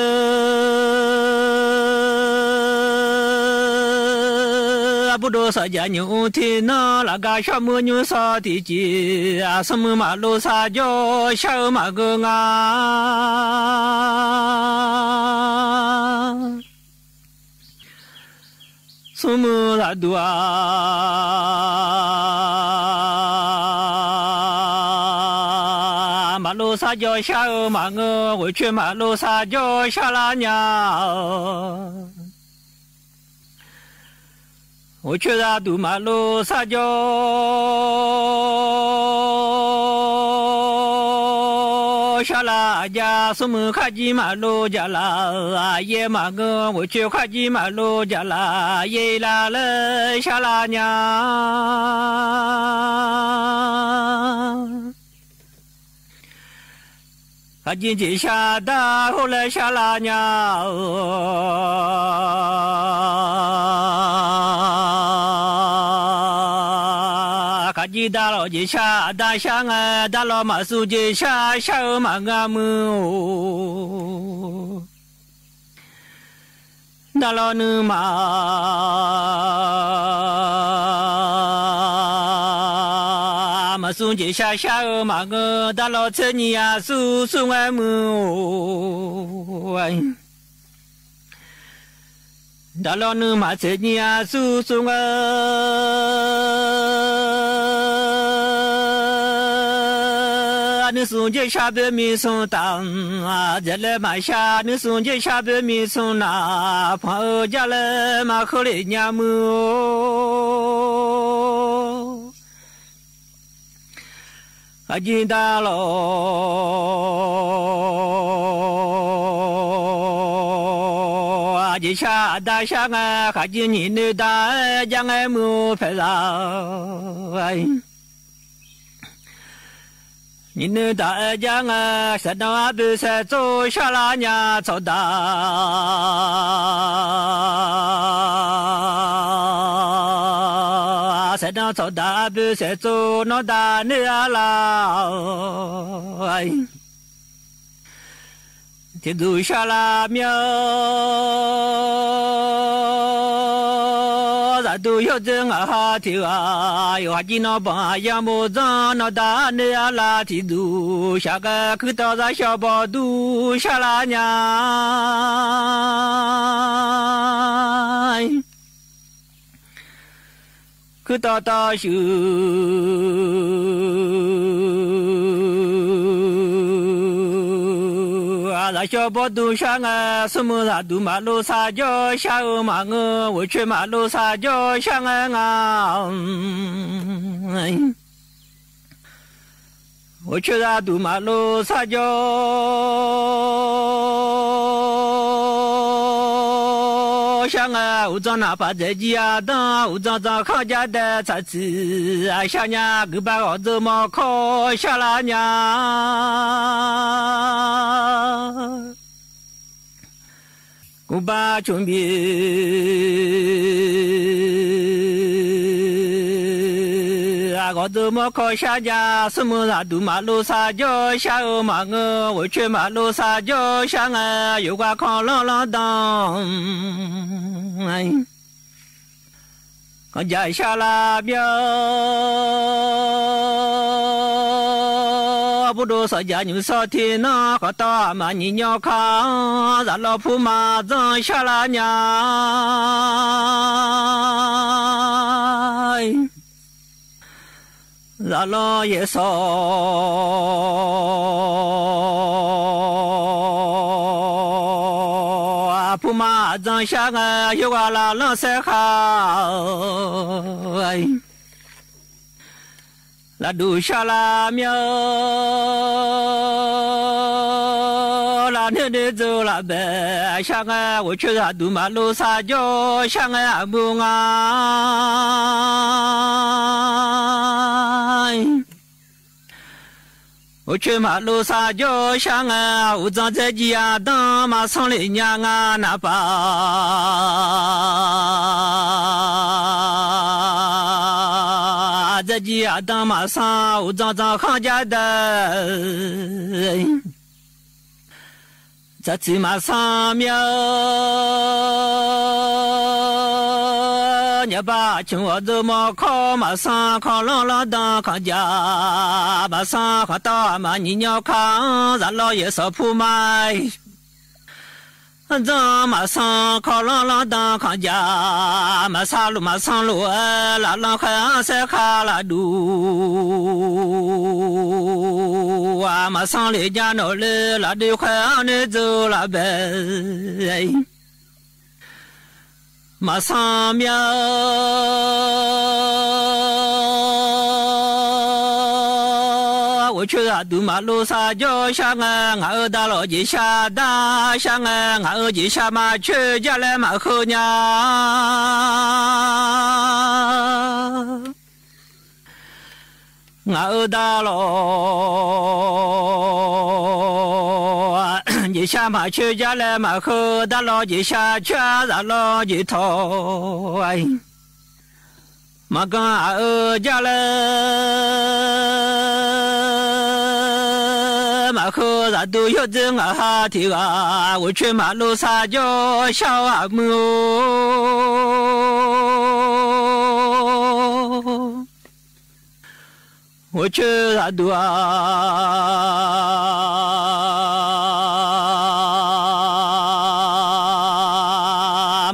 Aqbur dov saqjaq nymq mr tiq nanr lafgar shawr muir nymr sawr tiqcif aqsmr muiq maqlov sar jawr shar-eu maqngeur nga. Smrmuiq zaqduq-aq maqlov sar jawr shar-eu maqngeur, ghoeqcoer maqlov sar jawr shar lar nya-a. Ghoeqcoer zaqduq maqlov sar jawr shar lar jav, smrmuiq kharjir maqlov jaqlaf yaer maqngeur, ghoeqcoer kharjir maqlov jaqlaf yaer lar laer shar lar nya-a. Kharjir jeqshar dar hawr laer shar lar nya-a. Kharjir darlawq jeqshar aqda shar ngae, darlawq maqsmr jeqshar shar-eu maqngeur muiq-or. Darlawq nuima maqsmr jeqshar shar-eu maqngeur, darlawq tser nyiq aqsur sur ngae muiq-or. Darlawq nuima tser nyiq aqsur sur ngae, nuismr jeqshar boer mismr taf, dzaeqlaer maqshar nuismr jeqshar boer mismr naq, panq-eu jar laer maqkheur lef nya muiq-or. Kharjir darlawq jeqshar aqda shar ngae, kharjir nyiq noeq daq-aer jar ngae muiq-or paeqzaq. Nyiq noeq daq-aer jar ngae, saeqdanr arboe saeqtsov shar lar nya tsawqdaq. Saeqdanr tsawqdaq arboe saeqtsov nawr daq noeq-ar lar. Tiqduq shar lar mir-awr, zaqduq yawdzer ngaq ha tiq ghaq, yawqha jir nawr banq aqyar mov zanr nawr daq noeq-ar lar. Tiqduq shar ghae kuirtawv zaq shawr bawq dur shar lar nya. Kuirtawv tawv shuif zaq shawr bawq dur shar ngae, smrmuiq zaqduq maqlov sar jawr shar-eu maqngeur, ghoeqcoer maqlov sar jawr shar ngae nga. Ghoeqcoer zaqduq maqlov sar jawr shar ngae, uqdzan naqpaq dzaeq jir-a danr, uqdzan dzan khanr jar dae tsaq tsiq aqshar nya, guiqba ghawqdzeur mawrkawr shar lar nya. Guiqba cmq bif ghawqdzeur mawrkawr shar nya, smrmuiq zaqduq maqlov sar jawr shar-eu maqngeur, ghoeqcoer maqlov sar jawr shar ngae, yawqghaq kanr lanr lanr dan kanr jaq shar lar mir-awr, Bawrdov sawqjaq nymq sawr tiq nanr, khawf tawv aqma nyiq nyawr kar-anr, zaqlawr puma dzanr sharlar nya. Zaqlawr yaeqsawq puma dzanr shar ngae, yawqghaq laflanr saer khar-eu lafduq sharlar mya-eu, lafnoer noer dzeur lafbae shar ngae, ghofcoer zaqduq maqlov sar jawr shar ngae, aqmuiq nga. Ghofcoer maqlov sar jawr shar ngae, uqdzan dzaerjiv aqdanr maqsanr lef nya nga naqpaf. Dzaerjiv aqdanr maqsanr, uqdzan dzan khanr jar daef. Tsaqtsiq maqsanr mya-eu, nyaqbaq cmq ghawqdzeur mawrkawr maqsanr, kanqlanr lanrdan kanqjaq maqsanr, kanqtawv aqma nyiq nyawr kar-anr, zaqlawr yaeqsawq puma dzanr maqsanr, kanqlanr lanrdan kanqjaq maqsanr luf maqsanr luf-aer, laflanr khaer-anr saer khar lafduq-aq, maqsanr lef nya nawq le, lafdui khaer-anr noer dzeur lafbae maqsanr mya-eu, ghofcoer zaqduq maqlov sar jawr shar ngae, ngaq-euq daqlawq jeqshar dar shar ngae, ngaq-euq jeqshar maqcoer jar laer maqkheur nya. Ngaq-euq daqlawq jeqshar maqcoer jar laer maqkheur, daqlawq jeqshar coer-a, zaqlawr jeqtawq maqganr aq-eu jar laer maqkheur, zaqduq yawrdzer ngaq ha tiq ghaq, ghofcoer maqlov sar jawr shar-eu aqmuiq-or. Ghofcoer zaqduq-aq,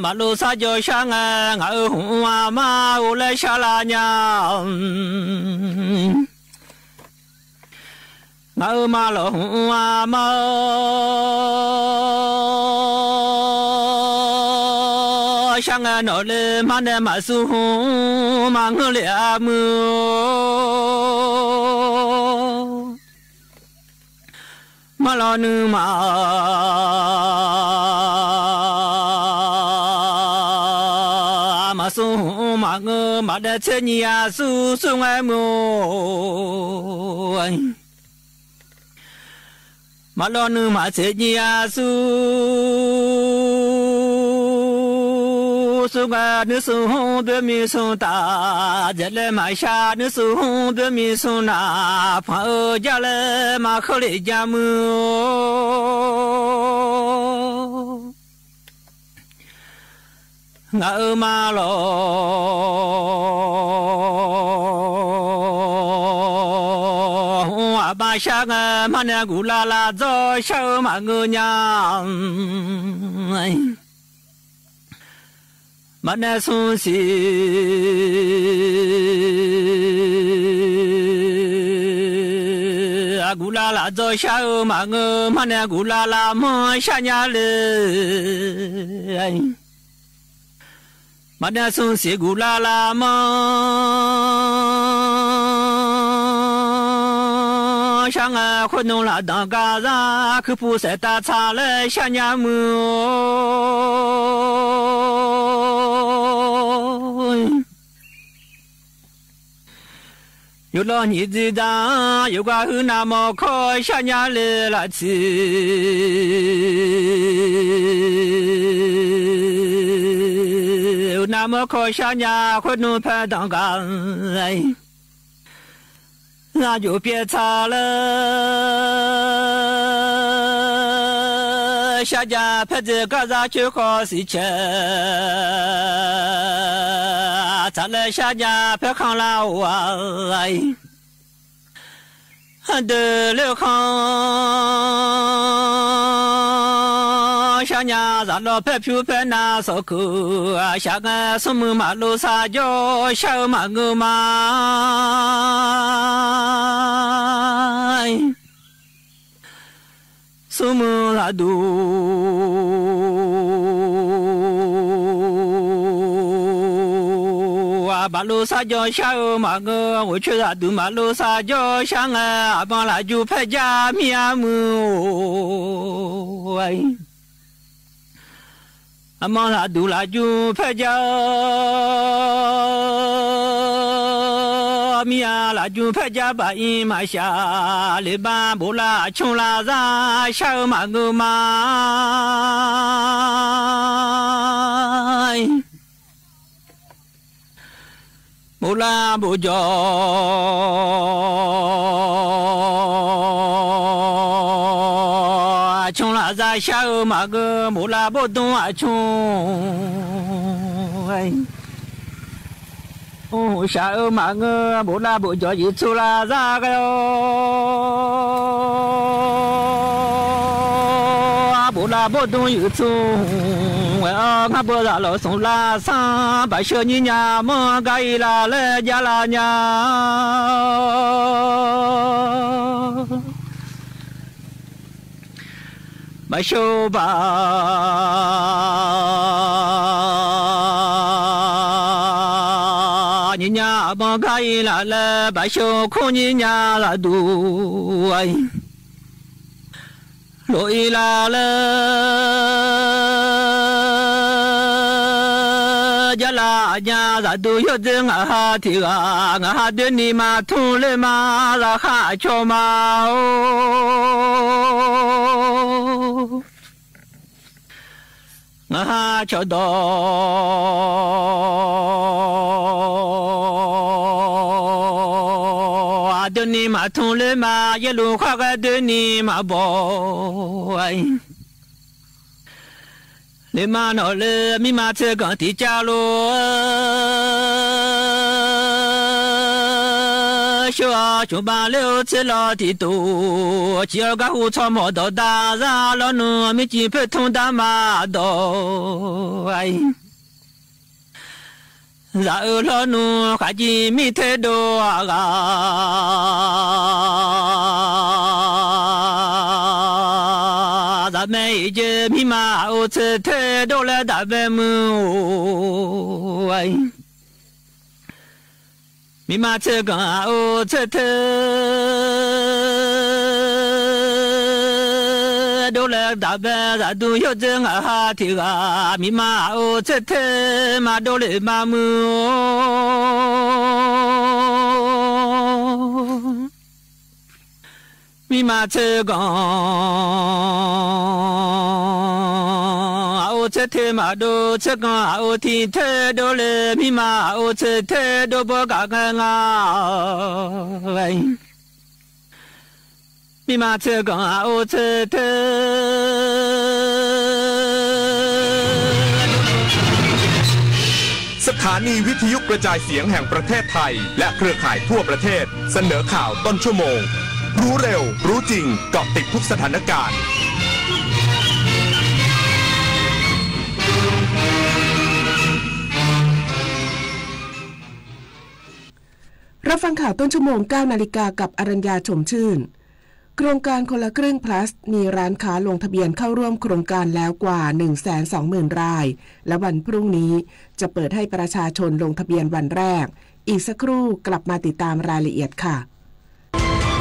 maqlov sar jawr shar ngae, ngaq-euq hmq-anr aqma ghov laer sharlar nya. Ngaq-euq ma lawq hmq-anr aqma-awr, shar ngae nawq le mar nae maqsur hmq-anr maqngeur lef aqmuiq-or. Mar lawq nuima maqsur hmq-anr maqngeur, maqdaef tser nyiq aqsur sur ngae muiq-or. Maqlawr nuima tser nyiq aqsur sur ngae, nuisur hmq-anr boermi smr taf dzaeq laer maqshar, nuisur hmq-anr boermi smr naf panq-eu jar laer maqkheur lef nya muiq-or. Ngaq-euq ma lawq hmq-anr aqma shar ngae, mar nae guqlav lav dzawr shar-eu maqngeur nya. Maqnaeq smr siq guqlav lav dzawr shar-eu maqngeur, mar nae guqlav lav manr shar nya le. Maqnaeq smr siq guqlav lav manr shar ngae, khoer nmr laf danq gar zar kuirpuv saef tav tsaq laer shar nya muiq-or. Yawqlawv nyiq dzir dar-anr yawqghaq huiq navmawr kawr shar nya le laf tsiq. Navmawr kawr shar nya khoer nmr paer danq gar, aqjox pyaev tsaq laer shar nya paer dzae gar zar coer khawf siq cae tsaq laer shar nya paer khanq lar-or-aq. Deuq ler-eu khanr shar nya, zaqlawv paer pyur paer nav sawq keuq-aq shaq ngae, smrmuiq maqlov sar jawr shar-eu maqngeur ma. Smrmuiq zaqduq-aq, baqlov sar jawr shar-eu maqngeur, ghoeqcoer zaqduq maqlov sar jawr shar ngae, aqmanr lafjur paer jar mir-a muiq-or. Aqmanr lafduq lafjur paer jar-eu mir-a, lafjur paer jar baq-ir maqshaq, lef bar bof lar aqcmr lar zar shar-eu maqngeur ma. Bof lar bof jawq aqcmr lar zar shar-eu maqngeur, bof lar bof dmr aqcmr shaq-eu maqngeur, bof lar bof jawq yuif tsur lar zar ghae-awr, bof lar bof dmr yuif tsur ghae-awr, ngar beu zaqlawq smq lar sanr baqsheu nyir nya manr gar ir laf laer jar lar nya. Baqsheu baq nyir nya aqbanr gar ir laf laer, baqsheu kor nyir nya zaqduq lof ir lar laer jar lar nya. Zaqduq yawdzer ngaq ha tiq ghaq, ngaq ha doeni ma tmr ler ma, zaqkhav aqcawq ma-or. Ngaq ha cawqdawq aqdoeni maqtmr ler ma, yaerluf khar ghae doeni maqbaw-a. Lef ma nawq le mirma tser ganq tiq cav lof-eu, sheu-awr cmq bav ler-eu tser lawr tiq tof, ciq-awr garhu tsawrmawq dawq dar zar lawrnuv, mircif poertmr dar ma dawq-a. Zaq-eu lawrnuv khaqjiv mirter dov-aq ghaq, zaqmae iqjeq mirma aqov tser ter dov laer daqbae muiq-or. Mirma tser ganq aqov tser ter dov laer daqbae, zaqduq yawdzer ngaq ha tiq ghaq, mirma aqov tser ter maqdov lef maqmuiq-or. Mirma tser ganq aqov tser ter maqdov, tser ganq aqov tiq ter dov le, mirma aqov tser ter dov bawr gaq ngae nga. Mirma tser ganq aqov tser ter สถานีวิทยุกระจายเสียงแห่งประเทศไทย และเครือข่ายทั่วประเทศ เสนอข่าวต้นชั่วโมง รู้เร็ว รู้จริง เกาะติดทุกสถานการณ์ รับฟังข่าวต้นชั่วโมง เก้านาฬิกา กับอรัญญา ชมชื่น โครงการคนละครึ่ง Plus มีร้านค้าลงทะเบียนเข้าร่วมโครงการแล้วกว่า หนึ่งแสนสองหมื่น ราย และวันพรุ่งนี้จะเปิดให้ประชาชนลงทะเบียนวันแรก อีกสักครู่กลับมาติดตามรายละเอียดค่ะ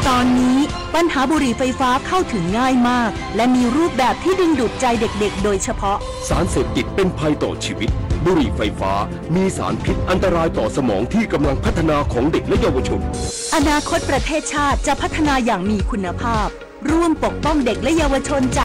ตอนนี้ปัญหาบุหรี่ไฟฟ้าเข้าถึงง่ายมาก และมีรูปแบบที่ดึงดูดใจเด็กๆ โดยเฉพาะ สารเสพติดเป็นภัยต่อชีวิต บุหรี่ไฟฟ้า มีสารพิษอันตรายต่อสมองที่กำลังพัฒนาของเด็กและเยาวชน อนาคตประเทศชาติจะพัฒนาอย่างมีคุณภาพ ร่วมปกป้องเด็กและเยาวชนจาก